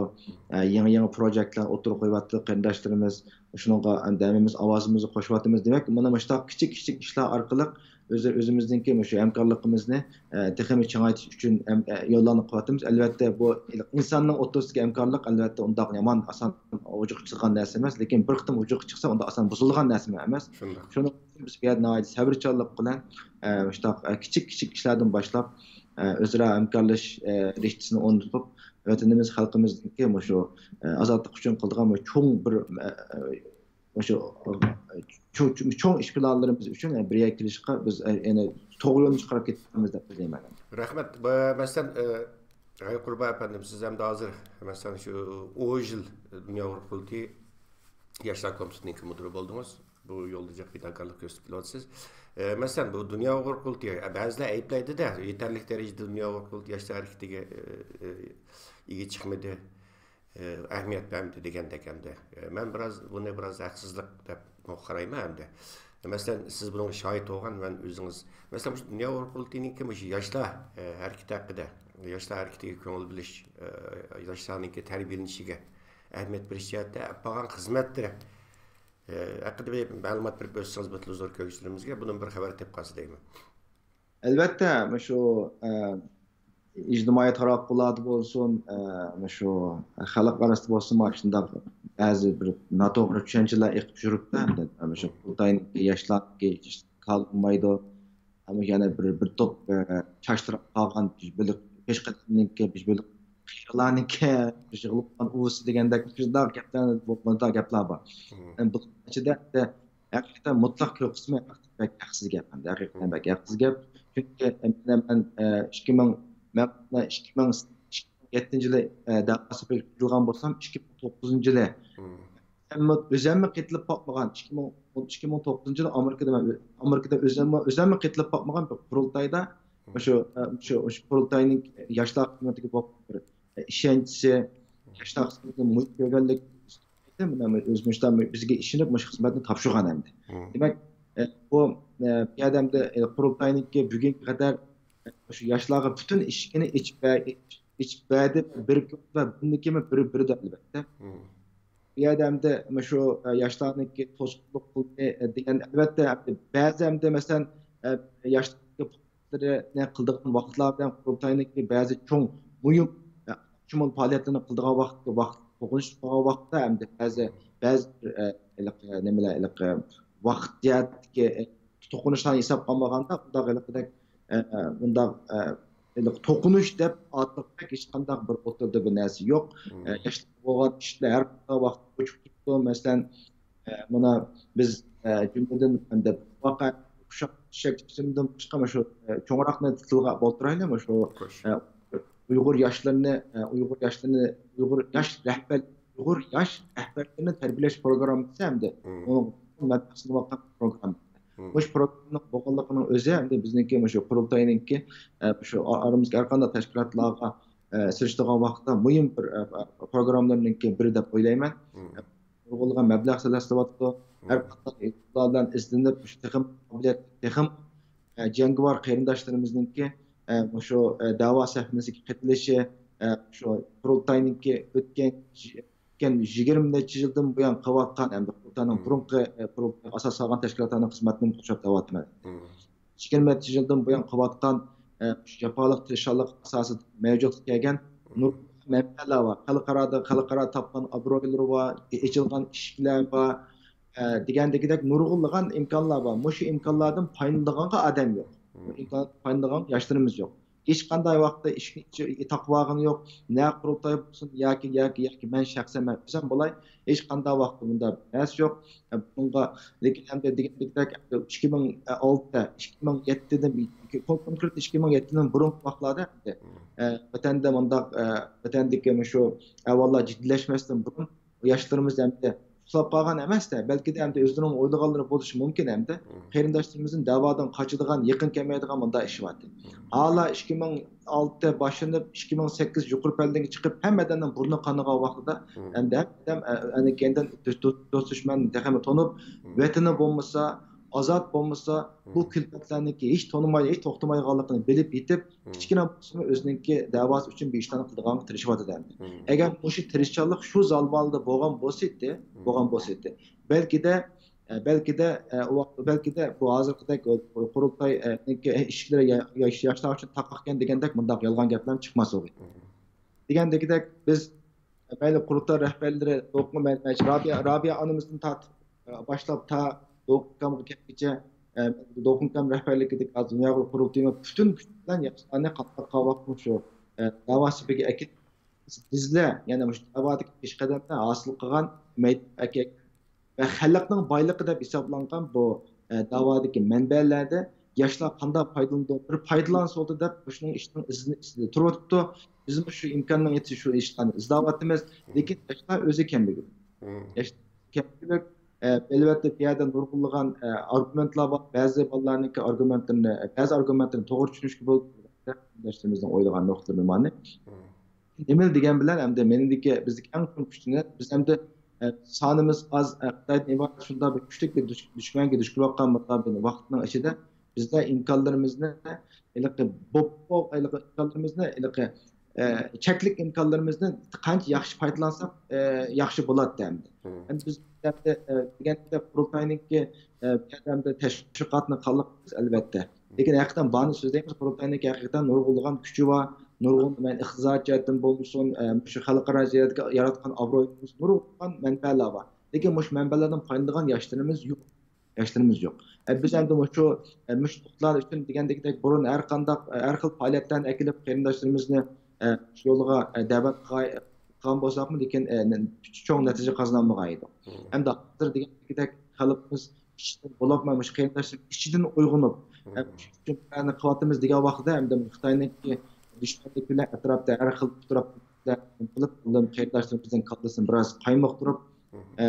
ئە، يېڭى، يېڭى پروژېكتلارنى ئوتتۇرىغا قويۇۋاتىدۇ قېرىنداشلىرىمىز. شۇنىڭغا ئەمدى ھەممىمىز ئاۋازىمىزنى قوشۇۋاتىمىز. دېمەك، مانا مۇشۇنداق كىچىك، كىچىك ئىشلار ئارقىلىق ئۆزى، ئۆزىمىزنىڭكى مۇشۇ ھەمكارلىقىمىزنى، ئە، تېخىمۇ چىڭايتىش ئۈچۈن ئەم-، ئە، يوللارنى قىلىۋاتىمىز. ئەلۋەتتە، بۇ ئىنساننىڭ ئوتتۇرىسىدىكى ھەمكارلىق، ئەلۋەتتە، ئۇنداق يامان، ئاسان ۋۇجۇدقا چىقىدىغان نەرسە ئەمەس. لېكىن بىر قېتىم ۋۇجۇدقا چىقسا، ئۇنداق ئاسان بۇزۇلىدىغان نەرسە ئەمەس. شۇنداق. شۇنىڭ ئۈچۈن بىز بۇ يەردە ناھايىتى سەۋرچانلىق بىلەن، ئە، مۇشۇنداق، ئە، كىچىك، كىچىك ئىشلاردىن باشلاپ، ئە، ئۆزئارا ھەمكارلىشىش، ئە، رىشتىسىنى ئورنىتىپ، ۋەتىنىمىز، خەلقىمىزنىڭكى مۇشۇ، ئە، ئازادلىق ئۈچۈن قىلىدىغان بۇ چوڭ بىر، ئە، ئە، مۇشۇ، ئە، چوڭ، چوڭ، چوڭ ئىش پىلانلىرىمىز ئۈچۈن، ئە، بىر يەرگە كېلىشقا بىز، ئە، يەنە توغرا يولنى چىقىرىپ كېتىپمىز دەپ ئويلايمەن. رەھمەت. بۇ، مەسىلەن، ئە، غەيقۇربا ئەپەندىم، سىز ئەمدى ھازىر، مەسىلەن، شۇ ئون يىل دۇنيا ئۇيغۇر قۇرۇلتىيى ياشلار كومىتېتىنىڭكى مۇدىرى بولدىڭىز. بۇ يولدا جىق پىداكارلىق كۆرسىتىپ كېلىۋاتىسىز. ئە، مەسىلەن، بۇ دۇنيا ئۇيغۇر قۇرۇلتىيى، ئە، بەزىلەر ئەيىبلەيدۇ-دە، يېتەرلىك دەرىجىدە دۇنيا ئۇيغۇر قۇرۇلتىيى ياشلار ھەرىكىتىگە، ئە، ئە، ئىگە چىقمىدى، ئە، ئەھمىيەت بەرمىدى دېگەندەك ئەمدى. ئە، مەن بىراز، بۇنى بىراز ھەقسىزلىق دەپ قارايمەن ئەمدى. مەسىلەن، سىز بۇنىڭغا شاھىت بولغان، مەن ئۆزىڭىز، مەسىلەن، مۇشۇ دۇنيا ئۇيغۇر قۇرۇلتىيىنىڭكى مۇشۇ ياشلار، ئە، ھەرىكىتى ھەققىدە، ياشلار ھەرىكىتىگە كۆڭۈل بۆلۈش، ئە، ياشلارنىڭكى تەربىيەلىنىشىگە ئەھمىيەت بېرىش جەھەتتە ئەپ بارغان خىزمەتلىرى، ئە، ھەققىدە بىر مەلۇمات بېرىپ ئۆتسىڭىز بەكلا زور كۆرگۈچىلىرىمىزگە، بۇنىڭ بىر خەۋەر تېپىپ قالسا دەيمەن. ئەلۋەتتە، مۇشۇ، ئە، ئىجتىمائىي تاراتقۇلاردا بولسۇن، ئە، مۇشۇ خەلق ئارىسىدا بولسۇن، مانا شۇنداق بەزى بىر ناتوغرا چۈشەنچىلەر ئېقىپ يۈرۈپتۇ. ئەمدى مۇشۇ قۇرۇلتاينىڭكى ياشلارنىڭكى كالىمايدۇ. ئەمما يەنە بىر، بىر توپ، ئە، چاچتىراپ قالغان بىر بۆلەك، پېشقەدەمنىڭكى بىر بۆلەك قېرىلارنىڭكى يىغىلىپ قالغان ئۇۋىسى دېگەندەك شۇنداق گەپلەر، بۇنداق گەپلەر بار. ئەمما بۇنىڭ ئىچىدە ھەقىقەتەن مۇتلەق كۆپ قىسمى بەك ھەقسىز گەپ، ئەمدى ھەقىقەتەن بەك ھەقسىز گەپ. چۈنكى مەن، مەن، ئە، ئىككى مىڭ، مەن ئىككى مىڭ يەتتىنچى يىلى، ئە، دەۋا سەپىگە قوشۇلغان بولسام، ئىككى مىڭ توققۇزىنچى يىلى ئەمما ئۆزەممۇ قېتىلىپ باقمىغان، ئىككى مىڭ، ئىككى مىڭ توققۇزىنچى يىلى ئامېرىكىدا مەن، ئامېرىكىدا ئۆزەممۇ، ئۆزەممۇ قېتىلىپ باقمىغان بىر قۇرۇلتايدا، شۇ، ئە، شۇ، شۇ قۇرۇلتاينىڭ ياشلار خىزمىتىگە بولغان بىر، ئە، ئىشەنچىسى، ياشلار خىزمىتىنى مۇھىم كۆرگەنلىك، مانا ئۆزى مۇشۇنداق بىزگە ئىشىنىپ مۇشۇ خىزمەتنى تاپشۇرغان ئەمدى. دېمەك، ئە، بۇ، ئە، بۇ يەردە ئەمدى، ئە، قۇرۇلتاينىڭكى بۈگۈنگە قەدەر، ئە، شۇ ياشلارغا پۈتۈن ئىشىكىنى ئېچىپ بەر-، ئېچىپ بەردى، بىر كۈن ۋە بۇندىن كېيىن بىر، بىردە ئەلۋەتتە. بۇ يەردە ئەمدى مۇشۇ، ئە، ياشلارنىڭكى توسقۇنلۇق قىلدى، ئە، دېگەن، ئەلۋەتتە، ئەمدى بەزى ئەمدى، مەسىلەن، ئە، ياشلارنىڭكى پائالىيەتلىرىنى قىلىدىغان ۋاقىتلار بىلەن قۇرۇلتاينىڭكى بەزى چوڭ، مۇھىم، ئە، شۇمۇل پائالىيەتلىرىنى قىلىدىغان ۋاقىت، ۋاقىت توقۇنۇش قىلغان ۋاقىتتا ئەمدى بەزى، بەزى بىر، ئە، ھېلىقى، نېمىلەر، ھېلىقى ۋاقىت جەھەتتىكى، ئە، توقۇنۇشلارنى ھېسابقا ئالمىغاندا، ئۇنداق ھېلىقىدەك، ئە، ئە، ئۇنداق، ئە، ھېلىقى توقۇنۇش دەپ ئاتىلىپ ھېچقانداق بىر ئوتتۇرىدا بىر نەرسە يوق. ئە، ياشلار بولغان ئىشلار ھەر قانداق ۋاقىتتا ئوچۇق تۇرۇپتۇ. مەسىلەن، ئە، مانا بىز، ئە، جۈملىدىن ئەمدى ۋەقە ئۇششاق چۈشەك چېچىمدىن باشقا مۇشۇ، ئە، چوڭراقنى تىلغا ئولتۇرايلى، مۇشۇ، ئە، ئۇيغۇر ياشلىرىنى، ئە، ئۇيغۇر ياشلىرىنى، ئۇيغۇر ياش رەھبەر، ئۇيغۇر ياش رەھبەرلىرىنى تەربىيەلەش پروگراممىسى ئەمدى ئۇنىڭ مەبلەغ سېلىۋاتقان پروگرامما. مۇشۇ پروگراممىنىڭ بولغانلىقىنىڭ ئۆزى ئەمدى بىزنىڭكى مۇشۇ قۇرۇلتاينىڭكى، ئە، شۇ ئا-، ئارىمىزدىكى ھەر قانداق تەشكىلاتلارغا، ئە، سېلىشتۇرغان ۋاقىتتا مۇھىم بىر، ئە، پروگراممىلىرىنىڭكى بىرى دەپ ئويلايمەن. نۇرغۇنلىغان مەبلەغ سېلىۋاتىدۇ. ھەر قانداق يوللار بىلەن ئىزدىنىپ، مۇشۇ تېخىمۇ قابىلىيەتلىك، تېخىمۇ، ئە، جەڭگىۋار قېرىنداشلىرىمىزنىڭكى، ئە، مۇشۇ، ئە، دەۋا سەھنىسىگە قېتىلىشى، ئە، شۇ قۇرۇلتاينىڭكى ئۆتكەن، ئۆتكەن يىگىرمە نەچچە يىلدىن بۇيان قىلىۋاتقان، ئەمدى قۇرۇلتاينىڭ بۇرۇنقى، ئە، قۇرۇلتايغا ئاساس سالغان تەشكىلاتلارنىڭ خىزمىتىنى قۇتلۇق دەۋاتىمەن. يىگىرمە نەچچە يىلدىن بۇيان قىلىۋاتقان، ئە، شۇ جاپالىق تىرىشچانلىق ئاساسىدا مەۋجۇتقا كەلگەن نۇر-، مەنبەلەر بار. خەلقئارادا، خەلقئارا تاپقان ئابرۇيلىرى بار، ئېچىلغان ئىشىكلەر بار. ئە، دېگەندىكىدەك نۇرغۇنلىغان ئىمكانلار بار. مۇشۇ ئىمكانلاردىن پايدىلىنىدىغانغا ئادەم يوق. مۇشۇ ئىمكانلاردىن پايدىلىنىدىغان ياشلىرىمىز يوق. ھېچقانداق ۋاقىتتا ئىشىكنى ئېچىپ تاقىۋالغىنى يوق. نە قۇرۇلتاي بولسۇن ياكى، ياكى، ياكى مەن شەخسەن مەن ئۆزۈم بولاي، ھېچقانداق ۋاقىتتا بۇنداق نەرسە يوق. بۇنىڭغا، لېكىن ئەمدى دېگەندەك، ئىككى مىڭ ئالتە، ئىككى مىڭ يەتتىدىن، كونكرېت ئىككى مىڭ يەتتىدىن بۇرۇنقى ۋاقىتلاردا ئەمدى، ئە، ۋەتەندە مۇنداق، ئە، ۋەتەندىكى مۇشۇ ئەھۋاللار جىددىيلەشمەستىن بۇرۇن ياشلىرىمىز ئەمدى ئۇخلاپ قالغان ئەمەستە، بەلكىدە ئەمدى ئۆزلىرىنىڭ ئويلىغانلىرى بولۇشى مۇمكىن ئەمدى. قېرىنداشلىرىمىزدىن دەۋادىن قاچىدىغان، يېقىن كەلمەيدىغان مۇنداق ئىش بارتى. ھالا ئىككى مىڭ ئالتە باشلىنىپ، ئىككى مىڭ سەككىز يۇقىرى پەللىگە چىقىپ، ھەممە ئادەمنىڭ بۇرنى قانىغان ۋاقتىدا، ئەمدى ھەممە ئادەم، ئە، ئەنە كەينىدىن دوست، دوست، دوست دۈشمەننى تېخىمۇ تونۇپ، ۋەتىنى بولمىسا، ئازاد بولمىسا، بۇ كۈلپەتلەرنىڭكى ھېچ تونۇماي، ھېچ توختىمايدىغانلىقىنى بىلىپ يېتىپ، كىچىككىنە بولسىمۇ ئۆزىنىڭكى دەۋاسى ئۈچۈن بىر ئىشلارنى قىلىدىغانغا تىرىشىۋاتىدۇ ئەمدى. ئەگەر مۇشۇ تىرىشچانلىق شۇ زاماندا بولغان بولسا ئىدى، بولغان بولسا ئىدى، بەلكىدە، ئە، بەلكىدە، ئە، ئۇ ۋاقىت، بەلكىدە بۇ ھازىرقىدەك قۇرۇلتاي، ئە، نىڭكى ئىشىكلىرى يا-، ياش-، ياشلار ئۈچۈن تاقاقكەن دېگەندەك مۇنداق يالغان گەپلەر چىقماس ئىدى. دېگەندىكىدەك بىز مەيلى قۇرۇلتاي رەھبەرلىرى، دولقۇن مەمەت، رابىيە، رابىيە ئانىمىزدىن تارتىپ، ئە، باشلاپ تا دولقۇن ئاكامغا كەلگۈچە، ئە، دولقۇن ئاكام رەھبەرلىكىدىكى ھازىر دۇنيا قۇرۇلتىيىمۇ پۈتۈن كۈچ بىلەن ياشلارنى قاتلاپ قالغان شۇ، ئە، دەۋا سېپىگە ئەكېلىپ، بىزلەر يەنە مۇشۇ دەۋادىكى پېشقەدەملەر ھاسىل قىلغان مەيدان ئەكەك ۋە خەلقنىڭ بايلىقى دەپ ھېسابلانغان بۇ، ئە، دەۋادىكى مەنبەلەردە ياشلار قانداق پايدىلىنىدۇ، بىر پايدىلانسا بولدى دەپ مۇشۇنىڭ ئىشىنىڭ ئىزىنى، ئىزىدە تۇرۇۋاتىپتۇ. بىزمۇ شۇ ئىمكاننىڭ يېتىشىچە شۇ ئىشلارنى ئىزدەۋاتىمىز. لېكىن ياشلار ئۆزى كەمبۈگۈل. ياشلار كەمبۈگۈل. ئە، ئەلۋەتتە، بۇ يەردە نۇرغۇنلىغان، ئە، ئارگۇمېنتلار بار. بەزى بالىلارنىڭكى ئارگۇمېنتلىرىنى، بەزى ئارگۇمېنتلىرىنى توغرا چۈشىنىشكە بولىدۇ. قېرىنداشلىرىمىزنىڭ ئويلىغان نۇقتىلىرى مانا. نېمىلا دېگەن بىلەن ئەمدى مېنىڭدىكى، بىزدىكى ئەڭ چوڭ كۈچ نېمە؟ بىز ئەمدى، ئە، سانىمىز ئاز، ئە، خىتايدىن ئىبارەت شۇنداق بىر كۈچلۈك بىر دۈش-، دۈشمەنگە دۈچ كېلىۋاتقان بۇنداق بىر ۋاقىتنىڭ ئىچىدە بىزلەر ئىمكانلىرىمىزنى ھېلىقى بوپ-، بوپ-، ھېلىقى ئىمكانلىرىمىزنى ھېلىقى، ئە، چەكلىك ئىمكانلىرىمىزنى قانچە ياخشى پايدىلانساق، ئە، ياخشى بولاتتى ئەمدى. ئەمدى بىز ئەمدى، ئە، دېگەندەك قۇرۇلتاينىڭكى، ئە، بۇ يەردە ئەمدى تەشۋىقاتنى قىلىمىز ئەلۋەتتە. لېكىن ھەقىقەتەن بارنى سۆزلەيمىز، قۇرۇلتاينىڭكى ھەقىقەتەن نۇرغۇنلىغان كۈچى بار، نۇرغۇن، مەن ئىقتىساد جەھەتتىن بولمىسۇن، ئە، مۇشۇ خەلقئارا جەھەتتە ياراتقان ئابرۇيى بولمىسۇن، نۇرغۇنلىغان مەنبەلەر بار. لېكىن مۇشۇ مەنبەلەردىن پايدىلانغان ياشلىرىمىز يوق. ياشلىرىمىز يوق. ئە، بىز ئەمدى مۇشۇ، ئە، مۇشۇ نۇقتىلار ئۈچۈن دېگەندەكدەك بۇرۇن ھەر قانداق، ئە، ھەر خىل پائالىيەتلەرنى ئەكېلىپ قېرىنداشلىرىمىزنى، ئە، شۇ يولغا، ئە، دەۋەت قىلغان بولساقمۇ، لېكىن، ئە، چوڭ نەتىجە قازىنالمىغان ئىدۇق. ئەمدى ھازىر دېگەندەكدەك خەلقىمىز ئىچىدىن بولۇپمۇ مۇشۇ قېرىنداشلىرىمىز ئىچىدىن ئويغىنىپ، ئە، مۇشۇ ئۈچۈن پىلاننى قىلىۋاتىمىز دېگەن ۋاقىتتا ئەمدى خىتاينىڭكى دۈشمەنلىكى بىلەن ئەتراپتا ھەر خىل قىلىپ، قېرىنداشلىرىمىزنىڭ كاللىسىنى بىراز قايمۇقتۇرۇپ، ئە،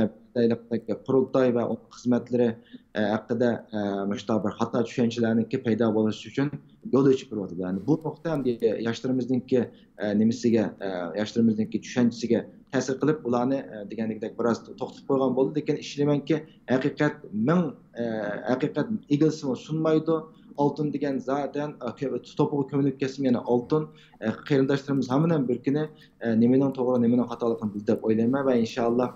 قۇرۇلتاي ۋە ئۇنىڭ خىزمەتلىرى، ئە، ھەققىدە، ئە، مۇشۇنداق بىر خاتا چۈشەنچىلەرنىڭكى پەيدا بولۇشى ئۈچۈن يول ئېچىپ بېرىۋاتىدۇ. يەنى بۇ نۇقتا ئەمدى ياشلىرىمىزنىڭكى، ئە، نېمىسىگە، ئە، ياشلىرىمىزنىڭكى چۈشەنچىسىگە تەسىر قىلىپ، ئۇلارنى، ئە، دېگەندەك بىراز توختىتىپ قويغان بولدى. لېكىن ئىشىنىمەنكى، ھەقىقەت مىڭ، ئە، ھەقىقەت ئېگىلسىمۇ سۇنمايدۇ. ئالتۇن دېگەن زادەن، ئە، كۆ-، توپىغا كۆمۈلۈپ كەتسىمۇ يەنە ئالتۇن. ئە، قېرىنداشلىرىمىز ھامان بىر كۈنى، ئە، نېمىنىڭ توغرا، نېمىنىڭ خاتالىقىنى بىلدى دەپ ئويلايمەن ۋە ئىنشاللا،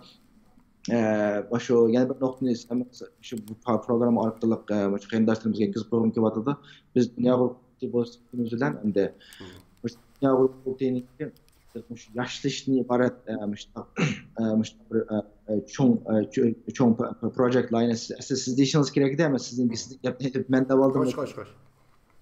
ئە، مۇشۇ يەنە بىر نۇقتىنى شۇ پا-، پروگرامما ئارقىلىق، ئە، مۇشۇ قېرىنداشلىرىمىزغا يەتكۈزۈپ قويغۇم كېلىۋاتىدۇ. بىز دۇنيا قۇرۇلتىيى بولۇشىمىز بىلەن ئەمدى مۇشۇ دۇنيا قۇرۇلتىيىنىڭكى مۇشۇ ياشلىشتىن ئىبارەت، ئە، مۇشۇنداق، ئە، مۇشۇنداق بىر، ئە، ئە، چوڭ، ئە، چو-، چوڭ پرو-، پروجېكت لاينى سىز، ئەسلى سىز دېيىشىڭىز كېرەك ئىدى، ئەمما سىزنىڭ، سىزنىڭ گېپىنى ئېلىپ مەن دەۋالدىم. خوش، خوش، خوش.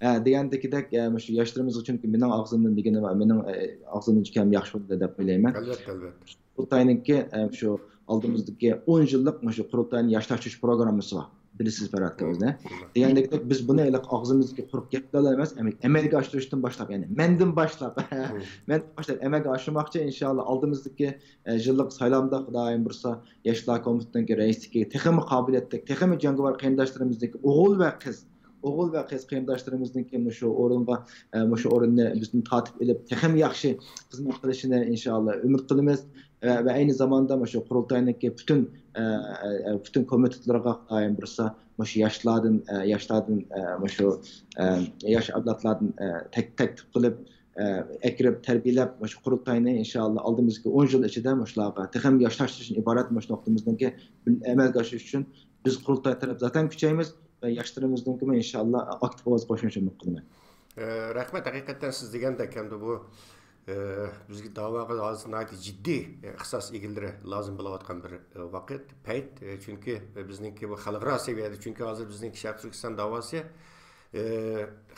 ئە، دېگەندىكىدەك، ئە، مۇشۇ ياشلىرىمىزغا، چۈنكى مېنىڭ ئاغزىمدىن دېگىنى بار، مېنىڭ، ئە، ئاغزىمدىن چىققان ياخشى بولدى دەپ ئويلايمەن. ئەلۋەتتە، ئەلۋەتتە. قۇرۇلتاينىڭكى، ئە، شۇ ئالدىمىزدىكى ئون يىللىق مۇشۇ قۇرۇلتاينى ياشلاشتۇرۇش پروگراممىسى بار. بىلىسىز پەرھات ئاكا ئۆزىنى. دېگەندەكدەك، بىز بۇنى ھېلىقى ئاغزىمىزدىكى قۇرۇق گەپلەر ئەمەس، ئەمەلگە ئاشۇرۇشتىن باشلاپ، يەنى مەندىن باشلاپ، مەندىن باشلاپ ئەمەلگە ئاشۇرماقچى. ئىنشاللا ئالدىمىزدىكى، ئە، يىللىق سايلامدا خۇدايىم بۇيرۇسا، ياشلار كومىتېتىنىڭكى رەئىسلىكىگە تېخىمۇ قابىلىيەتلىك، تېخىمۇ جەڭگىۋار قېرىنداشلىرىمىزنىڭكى ئوغۇل ۋە قىز، ئوغۇل ۋە قىز قېرىنداشلىرىمىزنىڭكى مۇشۇ ئورۇنغا، ئە، مۇشۇ ئورۇننى بىزدىن تارتىپ ئېلىپ، تېخىمۇ ياخشى خىزمەت قىلىشىنى ئىنشاللا ئۈمىد قىلىمىز. ۋە، ۋە ئەينى زاماندا مۇشۇ قۇرۇلتاينىڭكى پۈتۈن، ئە، ئە، پۈتۈن كومىتېتلىرىغا خۇدايىم بۇيرۇسا، مۇشۇ ياشلاردىن، ئە، ياشلاردىن، ئە، مۇشۇ، ئە، ياش ئەۋلادلاردىن، ئە، تەك-، تەكلىپ قىلىپ، ئە، ئەكىرىپ، تەربىيەلەپ، مۇشۇ قۇرۇلتاينى ئىنشاللا ئالدىمىزدىكى ئون يىل ئىچىدە مۇشۇلارغا تېخىمۇ ياشلاشتۇرۇشتىن ئىبارەت مۇشۇ نۇقتىمىزنىڭكى ئەمەلگە ئاشۇرۇش ئۈچۈن بىز قۇرۇلتاي تەرەپ زاتەن كۈچەيمىز ۋە ياشلىرىمىزنىڭكىمۇ ئىنشاللا ئاكتىپ ئاۋاز قوشۇشىنى ئۈمىد قىلىمەن. ئە، رەھمەت. ھەقىقەتەن سىز دېگەندەك، ئەمدى بۇ، ئە، بىزگە داۋاغا ھازىر ناھايىتى جىددىي، ئە، ئىختىساس ئىگىلىرى لازىم بولۇۋاتقان بىر، ئە، ۋاقىت، پەيت. ئە، چۈنكى، ئە، بىزنىڭكى بۇ خەلقئارا سەۋىيەدە، چۈنكى ھازىر بىزنىڭكى شەرقىي تۈركىستان داۋاسى، ئە،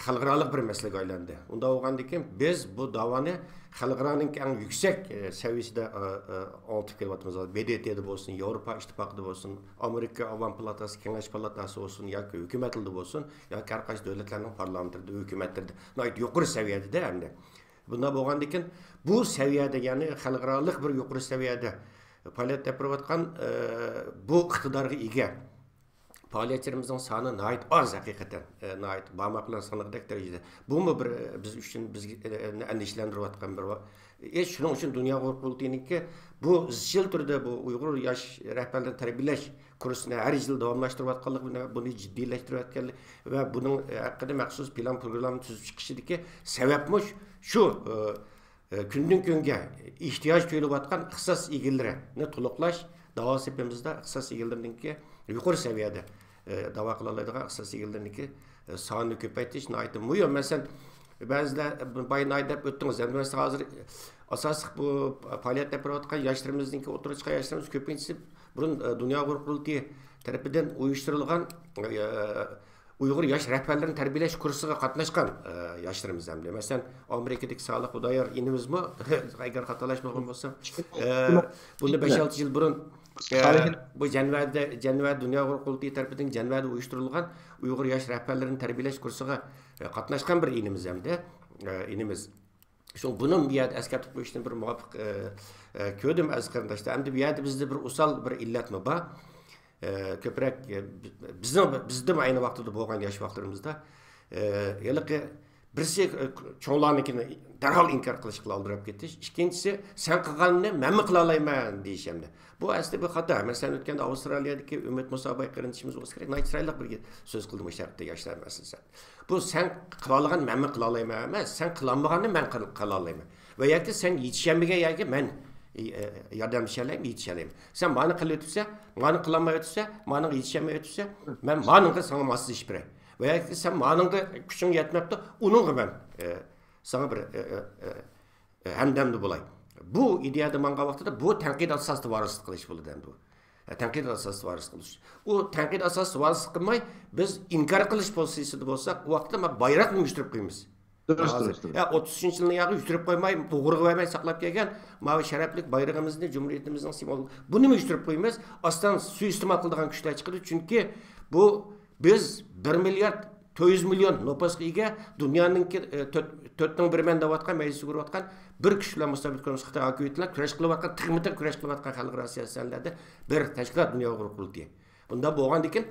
خەلقئارالىق بىر مەسىلىگە ئايلاندى. ئۇنداق بولغاندىكىن بىز بۇ داۋانى خەلقئارانىڭكى ئەڭ يۈكسەك، ئە، سەۋىيەسىدە، ئە، ئە، ئاڭلىتىپ كېلىۋاتىمىز. ب د ت دا بولسۇن، ياۋروپا ئىتتىپاقىدا بولسۇن، ئامېرىكا ئاۋام پالاتاسى، كېڭەش پالاتاسى بولسۇن ياكى ھۆكۈمەتلىرىدە بولسۇن، ياكى ھەر قايسى دۆلەتلەرنىڭ پارلامېنتلىرىدا، ھۆكۈمەتلىرىدە ناھايىتى يۇقىرى سەۋىيەدە ئەمدى. بۇنداق بولغاندىكىن، بۇ سەۋىيەدە، يەنى خەلقئارالىق بىر يۇقىرى سەۋىيەدە پائالىيەت ئېلىپ بېرىۋاتقان، ئە، بۇ ئىقتىدارغا ئىگە پائالىيەتچىلىرىمىزنىڭ سانى ناھايىتى ئاز ھەقىقەتەن، ئە، ناھايىتى بارماق بىلەن سانىغۇدەك دەرىجىدە. بۇمۇ بىر، ئە، بىز ئۈچۈن، بىزنى ئەندىشىلەندۈرۈۋاتقان بىر ۋا-، ئە، شۇنىڭ ئۈچۈن دۇنيا ئۇيغۇر قۇرۇلتىيىنىڭكى بۇ ئىزچىل تۈردە بۇ ئۇيغۇر ياش رەھبەرلىرىنى تەربىيەلەش كۇرسىنى ھەر يىل داۋاملاشتۇرۇۋاتقانلىقى، بۇنى جىددىيلەشتۈرۈۋاتقانلىقى ۋە بۇنىڭ ھەققىدە مەخسۇس پىلان پروگرامما تۈزۈپ چىقىشىدىكى سەۋەبمۇ شۇ، ئە، كۈندىن كۈنگە ئېھتىياج تۇيۇلۇۋاتقان ئىختىساس ئىگىلىرىنى تولۇقلاش، داۋا سېپىمىزدا ئىختىساس ئىگىلىرىنىڭكى يۇقىرى سەۋىيەدە، ئە، داۋا قىلالايدىغان ئىختىساس ئىگىلىرىنىڭكى، ئە، سانىنى كۆپەيتىش ناھايىتى مۇھىم. مەسىلەن، بەزىلەر بايا ناھىيە دەپ ئۆتتىڭىز. ئەمدى مەسىلەن، ھازىر ئاساسلىق بۇ پائالىيەت ئېلىپ بېرىۋاتقان ياشلىرىمىزنىڭكى، ئوتتۇرىغا چىققان ياشلىرىمىز كۆپىنچىسى بۇرۇن، ئە، دۇنيا ئۇيغۇر قۇرۇلتىيى تەرىپىدىن ئۇيۇشتۇرۇلغان، ئە، ئۇيغۇر ياش رەھبەرلىرىنى تەربىيەلەش كۇرسىغا قاتناشقان، ئە، ياشلىرىمىز ئەمدى. مەسىلەن، ئامېرىكىدىكى سالىھ خۇدايار ئىنىمىزمۇ، ئەگەر خاتالاشمىغان بولسام، ئە، بۇنى بەش-ئالتە يىل بۇرۇن، ئە، بۇ جەنۋەدە، جەنۋەدە دۇنيا ئۇيغۇر قۇرۇلتىيى تەرىپىدىن جەنۋەدە ئۇيۇشتۇرۇلغان ئۇيغۇر ياش رەھبەرلىرىنى تەربىيەلەش كۇرسىغا، ئە، قاتناشقان بىر ئىنىمىز ئەمدى، ئە، ئىنىمىز. شۇڭا بۇنى بۇ يەردە ئەسكەرتىپ قويۇشنى بىر مۇۋاپىق، ئە، ئە، كۆردۈم، ئەزىز قېرىنداشلار. ئەمدى بۇ يەردە بىزدە بىر ئۇسال بىر ئىللەتمۇ بار. ئە، كۆپرەك، ئە، بىزنىڭ، بىزدىمۇ ئەينى ۋاقتىدا بولغان ياش ۋاقىتلىرىمىزدا، ئە، ھېلىقى بىرسى، ئە، چوڭلارنىڭكىنى دەرھال ئىنكار قىلىشقا ئالدىراپ كېتىش، ئىككىنچىسى، سەن قىلغاننى مەنمۇ قىلالايمەن دېيىش ئەمدى. بۇ ئەسلى بىر خاتا. مەسىلەن، ئۆتكەندە ئاۋسترالىيەدىكى ئۈمىد مۇسا باي قېرىندىشىمىز بولسا كېرەك، ناھايىتى چىرايلىق بىر سۆز قىلدى مۇشۇ ھەقتە ياشلار مەسىلىسى. بۇ سەن قىلالىغان مەنمۇ قىلالايمەن ئەمەس، سەن قىلالمىغاننى مەن قىل-، قىلالايمەن. ۋە ياكى سەن يېتىشەلمىگەن يەرگە مەن، ئى، ئە، ياردەملىشەلەيمەن، يېتىشەلەيمەن. سەن مانى قىلىۋېتىپسەن، مانى قىلالمايۋېتىپسەن، مانىڭغا يېتىشەلمەيۋېتىپسەن، مەن مانىڭغا ساڭا ماسلىشىپ بېرەي. ۋە ياكى سەن مانىڭغا كۈچۈڭ يەتمەپتۇ، ئۇنىڭغا مەن، ئە، ساڭا بىر، ئە، ئە، ئە، ئە، ھەمدەمدە بولاي. بۇ ئىدىيەدە ماڭغان ۋاقتىدا بۇ تەنقىد ئاساسىدا ۋارىسلىق قىلىش بولىدۇ ئەمدى بۇ. ئە، تەنقىد ئاساسىدا ۋارىسلىق قىلىش. ئۇ تەنقىد ئاساسىدا ۋارىسلىق قىلماي، بىز ئىنكار قىلىش پوزىتسىيىسىدا بولساق، ئۇ ۋاقىتتا مانا بايراقنى يۈشۈرۈپ قويىمىز. دۇرۇس، ھازىر، دۇرۇس، دۇرۇس. ئە، ئوتتۇز ئۈچىنچى يىلنىڭ ياغى يۈشۈرۈپ قويماي، ئوغرىغا بەرمەي ساقلاپ كەلگەن ماۋۇ شەرەپلىك بايرىقىمىزنى، جۇمھۇرىيىتىمىزنىڭ سىمۋولى، بۇنىمۇ يۈشۈرۈپ قويىمىز. ئاستان سۇيىئىستېمال قىلىدىغان كۈچلەر چىقىدۇ. چۈنكى بۇ بىز بىر مىليارد تۆت يۈز مىليون نوپۇسقا ئىگە، دۇنيانىڭكى، ئە، تۆت، تۆتنىڭ بىرى مەن دەۋاتقان، مەيدىسى كۆرۈۋاتقان بىر كۈچ بىلەن مۇستەبىت كوممۇنىست خىتاي ھاكىمىيىتى بىلەن كۈرەش قىلىۋاتقان، تىغمۇ تىغ كۈرەش قىلىۋاتقان خەلقئارا سىياسىي سەھنىلەردە بىر تەشكىلات دۇنيا ئۇيغۇر قۇرۇلتىيى. بۇنداق بولغاندىكىن،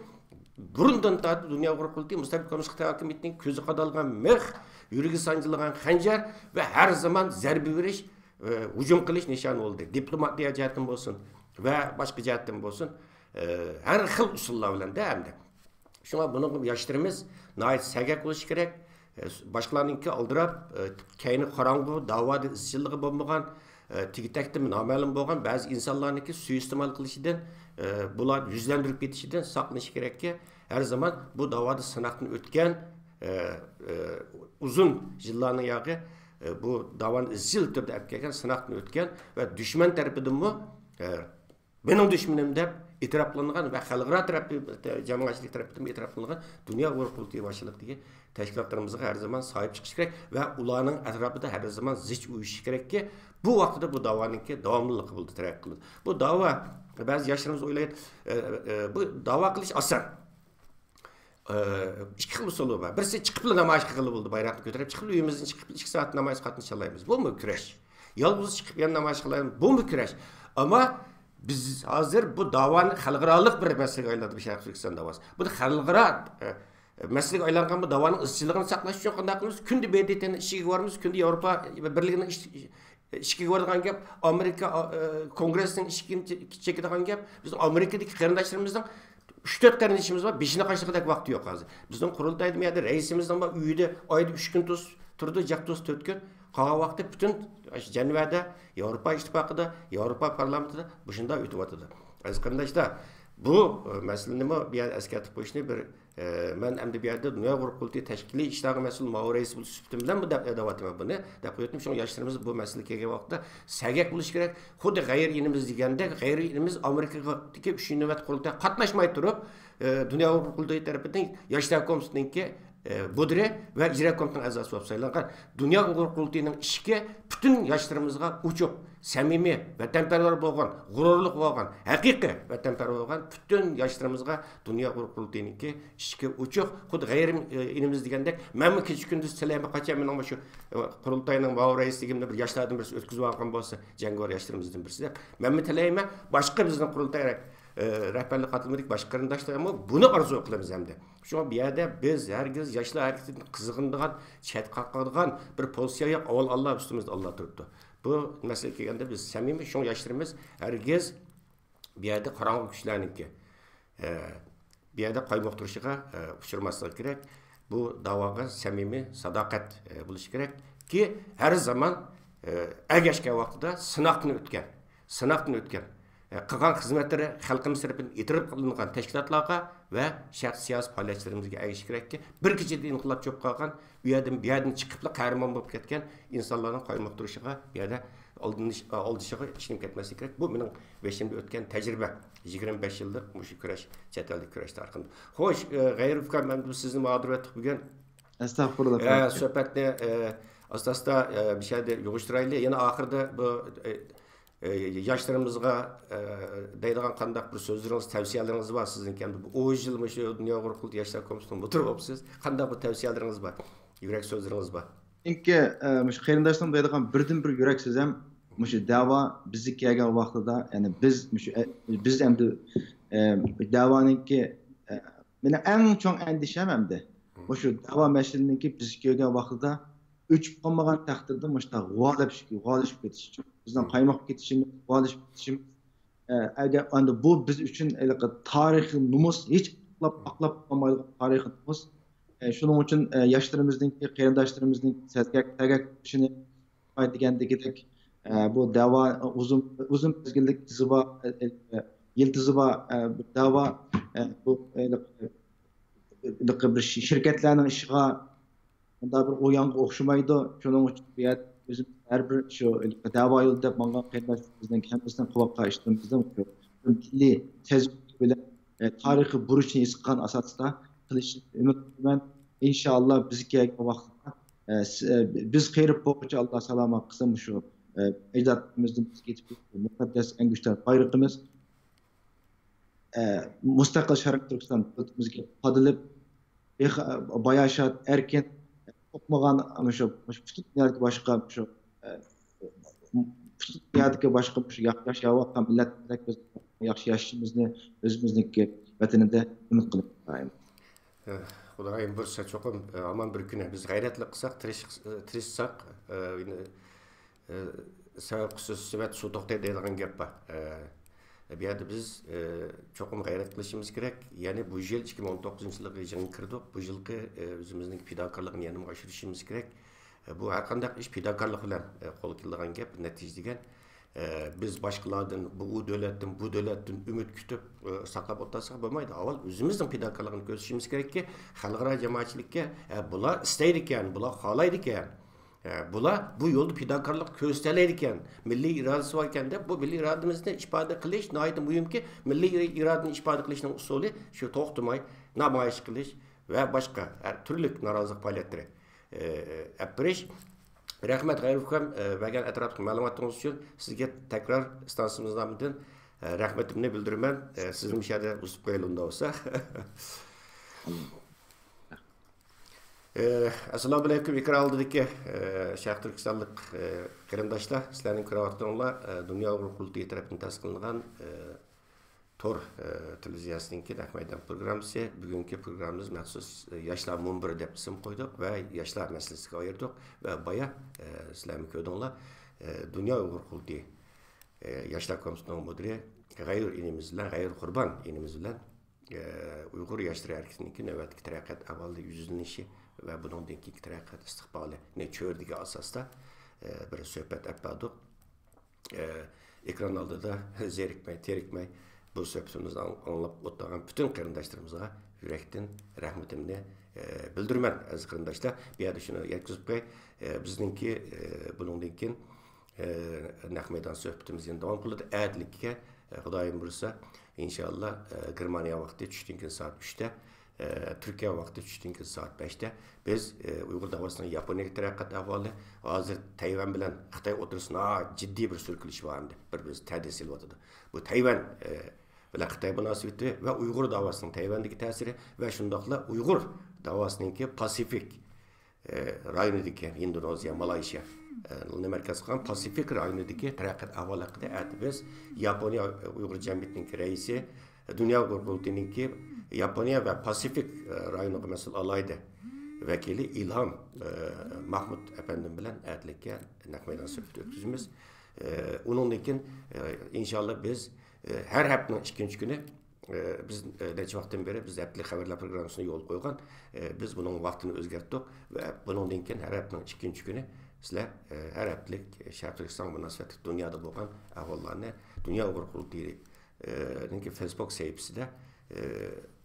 بۇرۇندىن تارتىپ دۇنيا ئۇيغۇر قۇرۇلتىيى مۇستەبىت كوممۇنىست خىتاي ھاكىمىيىتىنىڭ كۆزى قادالغان مىخ، يۈرىكى سانجىلغان خەنجەر ۋە ھەر زامان زەربە بېرىش، ئە، ھۇجۇم قىلىش نىشانى بولدى. دىپلوماتىيە جەھەتتىن بولسۇن ۋە باشقا جەھەتتىن بولسۇن، ئە، ھەر خىل ئۇسۇللار بىلەن دە ئەمدى. شۇڭا بۇنىڭغا ياشلىرىمىز ناھايىتى سەگەك بولۇشى كېرەك. ئە، باشقىلارنىڭكى ئالدىراپ، ئە، كەينى قاراڭغۇ، داۋادا ئىزچىللىقى بولمىغان، ئە، تېگى-تەكتىمۇ نامەلۇم بولغان بەزى ئىنسانلارنىڭكى سۇيىئىستېمال قىلىشىدىن، ئە، بۇلارنى يۈزلەندۈرۈپ كېتىشىدىن ساقلىنىشى كېرەككى، ھەر زامان بۇ داۋادا سىناقتىن ئۆتكەن، ئە، ئە، ئۇزۇن يىللارنىڭ ياغى، ئە، بۇ داۋانى ئىزچىل تۈردە ئەپ كەلگەن، سىناقتىن ئۆتكەن ۋە دۈشمەن تەرىپىدىنمۇ، ئە، مېنىڭ دۈشمىنىم دەپ ئېتىراپ قىلىنغان ۋە خەلقئارا تەرەپ-، جامائەتچىلىك تەرىپىدىن ئېتىراپ قىلىنغان دۇنيا ئۇيغۇر قۇرۇلتىيى باشچىلىقىدىكى تەشكىلاتلىرىمىزغا ھەر زامان ساھىب چىقىش كېرەك ۋە ئۇلارنىڭ ئەتراپىدا ھەر زامان زىچ ئۇيۇشۇش كېرەككى، بۇ ۋاقتىدا بۇ داۋانىڭكى داۋاملىقلىقى بولىدۇ، تەرەققىي قىلىدۇ. بۇ داۋا، بەزى ياشلىرىمىز ئويلايدۇ، ئە، ئە، بۇ داۋا قىلىش ئاسان. ئە، ئىككى خىل ئۇسۇلى بار. بىرسى چىقىپلا نامايىش قىلغىلى بولىدۇ، بايراقنى كۆتۈرۈپ چىقىپلا ئۆيىمىزدىن چىقىپ ئىككى سائەت نامايىش قاتنىشالايمىز. بۇمۇ كۈرەش. يالغۇز چىقىپ يەنە نامايىش قىلايمىز. بۇمۇ كۈرەش. ئەمما بىز ھازىر بۇ داۋانى خەلقئارالىق بىر مەسىلىگە ئايلاندۇردۇق، شەرقىي تۈركىستان داۋاسى. بۇنى خەلقئارا، ئە، مەسىلىگە ئايلانغان بۇ داۋانىڭ ئىزچىللىقىنى ساقلاش ئۈچۈن قانداق قىلىمىز؟ كۈندە ب د ت نىڭ ئىشىكىگە بارىمىز، كۈندە ياۋروپا بىرلىكىنىڭ ئىش-، ئىشىكىگە بارىدىغان گەپ، ئامېرىكا، ئا، ئە، كونگرېسنىڭ ئىشىكىنى چېكىدىغان گەپ. بىزنىڭ ئامېرىكىدىكى قېرىنداشلىرىمىزنىڭ ئۈچ تۆت قېرىندىشىمىز بار، بېشىنى قاشلىغۇدەك ۋاقتى يوق ھازىر. بىزنىڭ قۇرۇلتايدا بۇ يەردە رەئىسىمىزنىڭ بار ئۆيىدە ئايدا ئۈچ كۈن تۇرىدۇ، جىق تۇرسا تۆت كۈن. قالغان ۋاقتى پۈتۈن ئاشۇ جەنۋەدە، ياۋروپا ئىتتىپاقىدا، ياۋروپا پارلامېنتىدا مۇشۇنداق ئۆتۈۋاتىدۇ. ئەزىز قېرىنداشلار، بۇ، ئە، مەسىلىنىمۇ بۇ يەردە ئەسكەرتىپ قويۇشنى بىر، ئە، مەن ئەمدى بۇ يەردە دۇنيا ئۇيغۇر قۇرۇلتىيى تەشكىلىي ئىشلارغا مەسئۇل ماۋۇ رەئىس بولۇش سۈپىتىم بىلەن بۇ دەپ، دەۋاتىمەن بۇنى. دەپ قويۇۋەتتىم. شۇڭا ياشلىرىمىز بۇ مەسىلە كەلگەن ۋاقىتتا سەگەك بولۇش كېرەك. خۇددى غەيرىي ئىنىمىز دېگەندەك، غەيرىي ئىنىمىز ئامېرىكىدىكى ئۈچىنچى نۆۋەت قۇرۇلتايغا قاتناشماي تۇرۇپ، ئە، دۇنيا ئۇيغۇر قۇرۇلتىيى تەرىپىدىن ياشلار كومىتېتىنىڭكى، ئە، مۇدىرى ۋە ئىجرا كومىتېتىنىڭ ئەزاسى بولۇپ سايلانغان دۇنيا ئۇيغۇر قۇرۇلتىيىنىڭ ئىشىكى پۈتۈن ياشلىرىمىزغا ئوچۇق، سەمىمىي، ۋەتەنپەرۋەر بولغان، غۇرۇرلۇق بولغان، ھەقىقىي ۋەتەنپەرۋەر بولغان پۈتۈن ياشلىرىمىزغا دۇنيا ئۇيغۇر قۇرۇلتىيىنىڭكى ئىشىكى ئوچۇق. خۇددى غەيرىي ئىنىمىز دېگەندەك، مەنمۇ كېچە كۈندۈز تىلەيمەن، قاچان مېنىڭ مۇشۇ، ئە، قۇرۇلتاينىڭ ماۋۇ رەئىسلىكىمنى بىر ياشلاردىن بىرسى ئۆتكۈزۈپ ئالغان بولسا، جەڭگىۋار ياشلىرىمىزدىن بىرسى دەپ. مەنمۇ تىلەيمەن، باشقا بىزنىڭ قۇرۇلتاي رەھ-، ئە، رەھبەرلىك قاتلىمىدىكى باشقا قېرىنداشلارمۇ بۇنى ئارزۇ قىلىمىز ئەمدى. شۇڭا بۇ يەردە بىز ھەرگىز ياشلار ھەرىكىتىدىن قىزغىنىدىغان، چەتكە قاقىدىغان بىر پوزىتسىيە يوق. ئاۋۋال ئاللا ئۈستىمىزدە، ئاللا تۇرۇپتۇ. بۇ مەسىلىگە كەلگەندە بىز سەمىمىي، شۇڭا ياشلىرىمىز ھەرگىز بۇ يەردە قاراڭغۇ كۈچلەرنىڭكى، ئە، بۇ يەردە قايمۇقتۇرۇشىغا، ئە، ئۇچرىماسلىقى كېرەك. بۇ داۋاغا سەمىمىي، ساداقەت، ئە، بولۇشى كېرەككى، ھەر زامان، ئە، ئەگەشكەن ۋاقتىدا سىناقتىن ئۆتكەن، سىناقتىن ئۆتكەن، ئە، قىلغان خىزمەتلىرى خەلقىمىز تەرىپىدىن ئېتىراپ قىلىنغان تەشكىلاتلارغا ۋە شەخسىي سىياسىي پائالىيەتچىلىرىمىزگە ئەگىشىش كېرەككى، بىر كېچىدە ئىنقىلاب چۆكۈپ قالغان، ئۇ يەردىن، بۇ يەردىن چىقىپلا قەھرىمان بولۇپ كەتكەن ئىنسانلارنىڭ قايمۇقتۇرۇشىغا، بۇ يەردە ئالدىنىش-، ئالدىشىغا ئىشىنىپ كەتمەسلىك كېرەك. بۇ مېنىڭ بېشىمدىن ئۆتكەن تەجرىبە. يىگىرمە بەش يىللىق مۇشۇ كۈرەش، چەت ئەلدە كۈرەش تارىخىمدا. خوش، ئە، غەيرۇ ئۇكام، ئەمدى بىز سىزنى ماغدۇر ئەتتۇق بۈگۈن. ئەستەغپۇرۇللا، ئە، ئۇكام. سۆھبەتنى، ئە، ئاستا-ئاستا، ئە، بىر شەدە يىغىشتۇرايلى. يەنە ئاخىرىدا بۇ، ئە، ئە، ياشلىرىمىزغا، ئە، دەيدىغان قانداق بىر سۆزلىرىڭىز، تەۋسىيەلىرىڭىز بار سىزنىڭكى؟ ئەمدى بۇ ئون يىل مۇشۇ دۇنيا ئۇيغۇر قۇرۇلتىيى ياشلار كومىتېتىنىڭ مۇدىرى بولۇپسىز. قانداق بىر تەۋسىيەلىرىڭىز بار؟ يۈرەك سۆزلىرىڭىز بار؟ چۈنكى، ئە، مۇشۇ قېرىنداشلىرىم دەيدىغان بىردىنبىر يۈرەك سۆزەم، مۇشۇ دەۋا بىزگە كەلگەن ۋاقتىدا، يەنى بىز مۇشۇ، ئە، بىز ئەمدى، ئە، دەۋانىڭكى، ئە، مېنىڭ ئەڭ چوڭ ئەندىشەم ئەمدى مۇشۇ دەۋا مەسىلىنىڭكى بىزگە كەلگەن ۋاقتىدا ئۆچۈپ قالمىغان تەقدىردە مۇشۇنداق غۇۋالىشىپ، غۇۋالىشىپ كېتىش. بىزنىڭ قايمۇقۇپ كېتىشىمىز، غۇۋالىشىپ كېتىشىمىز، ئە، ئەگەر ئەمدى بۇ بىز ئۈچۈن ھېلىقى تارىخىي نومۇس، ھېچ ئاقلاپ، ئاقلاپ بولمايدىغان تارىخىي نومۇس. ئە، شۇنىڭ ئۈچۈن، ئە، ياشلىرىمىزنىڭكى، قېرىنداشلىرىمىزنىڭكى سەگەك، سەگەك بولۇشىنى دېگەندىكىدەك، ئە، بۇ دەۋا ئۇزۇن، ئۇزۇن مەزگىللىك يىلتىزى بار، ئە، ئە، يىلتىزى بار، ئە، بۇ دەۋا، ئە، بۇ، ئە، ھېلىقى بىر شىركەتلەرنىڭ ئىشىغا مۇنداق بىر ئويۇنغا ئوخشىمايدۇ. شۇنىڭ ئۈچۈن بۇ يەردە ئۆزىمىز ھەر بىر شۇ دەۋا يولى دەپ ماڭغان قېرىنداشلىرىمىزنىڭ ھەممىسىنىڭ قۇلاق قېتىشلىرىمىزنىڭ مىللىي سەزگۈسى بىلەن، ئە، تارىخىي بۇرچىنى ھېس قىلغان ئاساستا قىلىشىنى ئۈمىد قىلىمەن. ئىنشائاللا بىزگە كەلگەن ۋاقىتتا، ئە، س-، ئە، بىز قېرىپ بولغۇچە ئاللا سالامەت قىلسۇن مۇشۇ، ئە، ئەجدادىمىزدىن بىزگە يېتىپ كەلگەن مۇقەددەس ئەنگۈشتەر بايرىقىمىز. ئە، مۇستەقىل شەرقىي تۈركىستان دۆلىتىمىزگە قادىلىپ، بىخ-، باياشات، ئەركىن، توقمىغان، مۇشۇ، مۇشۇ پۈتۈن دۇنيادىكى باشقا، مۇشۇ، ئە، پۈتۈن دۇنيادىكى باشقا، مۇشۇ يا-، ياشاۋاتقان مىللەتلەردەك بىز ياخشى ياشىشىمىزنى ئۆزىمىزنىڭكى ۋەتىنىدە ئۈمىد قىلىپ قالايمىز. ئە، خۇدايىم بۇيرۇسا چوقۇم، ئە، ھامان بىر كۈنى بىز غەيرەتلىك قىلساق، تىرىش-، تىرىشساق، ئە، ئە، سەۋەبسىز سېۋەت سۇ توختايدۇ دەيدىغان گەپ بار. ئە، بۇ يەردە بىز، ئە، چوقۇم غەيرەت قىلىشىمىز كېرەك. يەنى بۇ يىل ئىككى مىڭ ئون توققۇزىنچى يىلغا يېڭى كىردۇق. بۇ يىلقى، ئە، ئۆزىمىزنىڭ پىداكارلىقىنى يەنىمۇ ئاشۇرۇشىمىز كېرەك. ئە، بۇ ھەر قانداق ئىش پىداكارلىق بىلەن، ئە، قولغا كېلىدىغان گەپ، نەتىجە دېگەن. ئە، بىز باشقىلاردىن، بۇ، ئۇ دۆلەتتىن، بۇ دۆلەتتىن ئۈمىد كۈتۈپ، ئە، ساقلاپ ئولتۇرساق بولمايدۇ. ئاۋۋال ئۆزىمىزنىڭ پىداكارلىقىنى كۆرسىتىشىمىز كېرەككى، خەلقئارا جامائەتچىلىككە، ئە، بۇلار ئىستەيدىكەن، بۇلار خالايدىكەن. ئە، بۇلار بۇ يولدا پىداكارلىق كۆرسىتەلەيدىكەن، مىللىي ئىرادىسى باركەن دەپ، بۇ مىللىي ئىرادىمىزنى ئىپادە قىلىش ناھايىتى مۇھىمكى، مىللىي ئىرادىنى ئىپادە قىلىشنىڭ ئۇسۇلى شۇ توختىماي نامايىش قىلىش ۋە باشقا ھەر تۈرلۈك نارازىلىق پائالىيەتلىرى، ئە، ئېلىپ بېرىش. رەھمەت، غەيرۇ ئۇكام، ئە، بەرگەن ئەتراپلىق مەلۇماتىڭىز ئۈچۈن سىزگە تەكرار ئىستانسىمىز نامىدىن، ئە، رەھمىتىمنى بىلدۈرىمەن. ئە، سىزنى مۇشۇ يەردە ئۇزىتىپ قويايلى ئۇنداق بولسا. ئە، ئەسسالامۇئەلەيكۇم، ئېكران ئالدىدىكى، ئە، شەرقىي تۈركىستانلىق، ئە، قېرىنداشلار، سىلەرنىڭ كۆرۈۋاتقىنىڭلار، ئە، دۇنيا ئۇيغۇر قۇرۇلتىيى تەرىپىدىن تەسىس قىلىنغان، ئە، تور، ئە، تېلېۋىزىيەسىنىڭكى نەق مەيدان پروگراممىسى. بۈگۈنكى پروگراممىمىز مەخسۇس، ئە، ياشلار مۇنبىرى دەپ ئىسىم قويدۇق ۋە ياشلار مەسىلىسىگە ئايرىدۇق ۋە بايا، ئە، سىلەرمۇ كۆردۈڭلار، ئە، دۇنيا ئۇيغۇر قۇرۇلتىيى، ئە، ياشلار كومىتېتىنىڭ مۇدىرى غەيرۇ ئىنىمىز بىلەن، غەيرۇ قۇربان ئىنىمىز بىلەن ئۇيغۇر ياشلىرى ھەرىكىتىنىڭكى نۆۋەتتىكى تەرەققىيات ئەھۋالىدا يۈزلىنىشى ۋە بۇنىڭدىن كېيىنكى تەرەققىيات ئىستىقبالىنى چۆرىدىگەن ئاساستا، ئە، بىر سۆھبەت ئېلىپ باردۇق. ئە، ئېكران ئالدىدا زېرىكمەي، تېرىكمەي، بۇ سۆھبىتىمىزنى ئاڭ-، ئاڭلاپ ئولتۇرغان پۈتۈن قېرىنداشلىرىمىزغا يۈرەكتىن رەھمىتىمنى، ئە، بىلدۈرىمەن، ئەزىز قېرىنداشلار. بۇ يەردە شۇنى يەتكۈزۈپ قوياي. ئە، بىزنىڭكى، ئە، بۇنىڭدىن كېيىن، ئە، نەق مەيدان سۆھبىتىمىز يەنە داۋام قىلىدۇ. ئەتىلىككە، ئە، خۇدايىم بۇيرۇسا، ئىنشاللا، ئە، گېرمانىيە ۋاقتى چۈشتىن كېيىن سائەت ئۈچتە، ئە، تۈركىيە ۋاقتى چۈشتىن كېيىن سائەت بەشتە. بىز، ئە، ئۇيغۇر داۋاسىنىڭ ياپونىيەدىكى تەرەققىيات ئەھۋالى، ھازىر تەيۋەن بىلەن خىتاي ئوتتۇرىسىدا ناھايىتى جىددىي بىر سۈركىلىش بار ئەمدى. بىر-بىرىگە تەدە سېلىۋاتىدۇ. بۇ تەيۋەن، ئە، بىلەن خىتاي مۇناسىۋىتى ۋە ئۇيغۇر داۋاسىنىڭ تەيۋەندىكى تەسىرى ۋە شۇنداقلا ئۇيغۇر داۋاسىنىڭكى پاسىفىك، ئە، رايونىدىكى ھىندونېزىيە، مالايشىيا، ئە، نى مەركەز قىلغان پاسىفىك رايونىدىكى تەرەققىيات ئەھۋالى ھەققىدە ئەتە بىز ياپونىيە ئۇيغۇر جەمئىيىتىنىڭكى رەئىسى، دۇنيا ئۇيغۇر قۇرۇلتىيىنىڭكى ياپونىيە ۋە پاسىفىك، ئە، رايونىغا مەسئۇل ئالاھىدە ۋەكىلى ئىلھام، ئە، مەھمۇد ئەپەندىم بىلەن ئەتىلىككە نەق مەيدان سۆھبىتى ئۆتكۈزىمىز. ئە، ئۇنىڭدىن كېيىن، ئە، ئىنشاللا بىز، ئە، ھەر ھەپتىنىڭ ئىككىنچى كۈنى، ئە، بىز، ئە، نەچچە ۋاقىتتىن بېرى بىز ھەپتىلىك خەۋەرلەر پروگراممىسىنى يولغا قويغان. ئە، بىز بۇنىڭ ۋاقتىنى ئۆزگەرتتۇق ۋە بۇنىڭدىن كېيىن ھەر ھەپتىنىڭ ئىككىنچى كۈنى سىلەر، ئە، ھەر ھەپتىلىك شەرقىي تۈركىستانغا مۇناسىۋەتلىك دۇنيادا بولغان ئەھۋاللارنى دۇنيا ئۇيغۇر قۇرۇلتىيى، ئە، نىڭكى فېيسبۇك سەھىپىسىدە، ئە،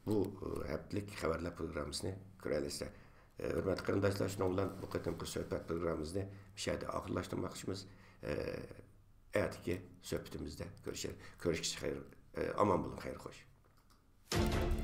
بۇ، ئە، ھەپتىلىك خەۋەرلەر پروگراممىسىنى كۆرەلەيسىلەر. ئە، ھۆرمەتلىك قېرىنداشلار، شۇنىڭ بىلەن بۇ قېتىمقى سۆھبەت پروگراممىمىزنى مۇشۇ يەردە ئاخىرلاشتۇرماقچىمىز. ئە، ئەتىكى سۆھبىتىمىزدە كۆرۈشەر-، كۆرۈشكىچە خەير، ئامان بولۇڭ، خەير خوش.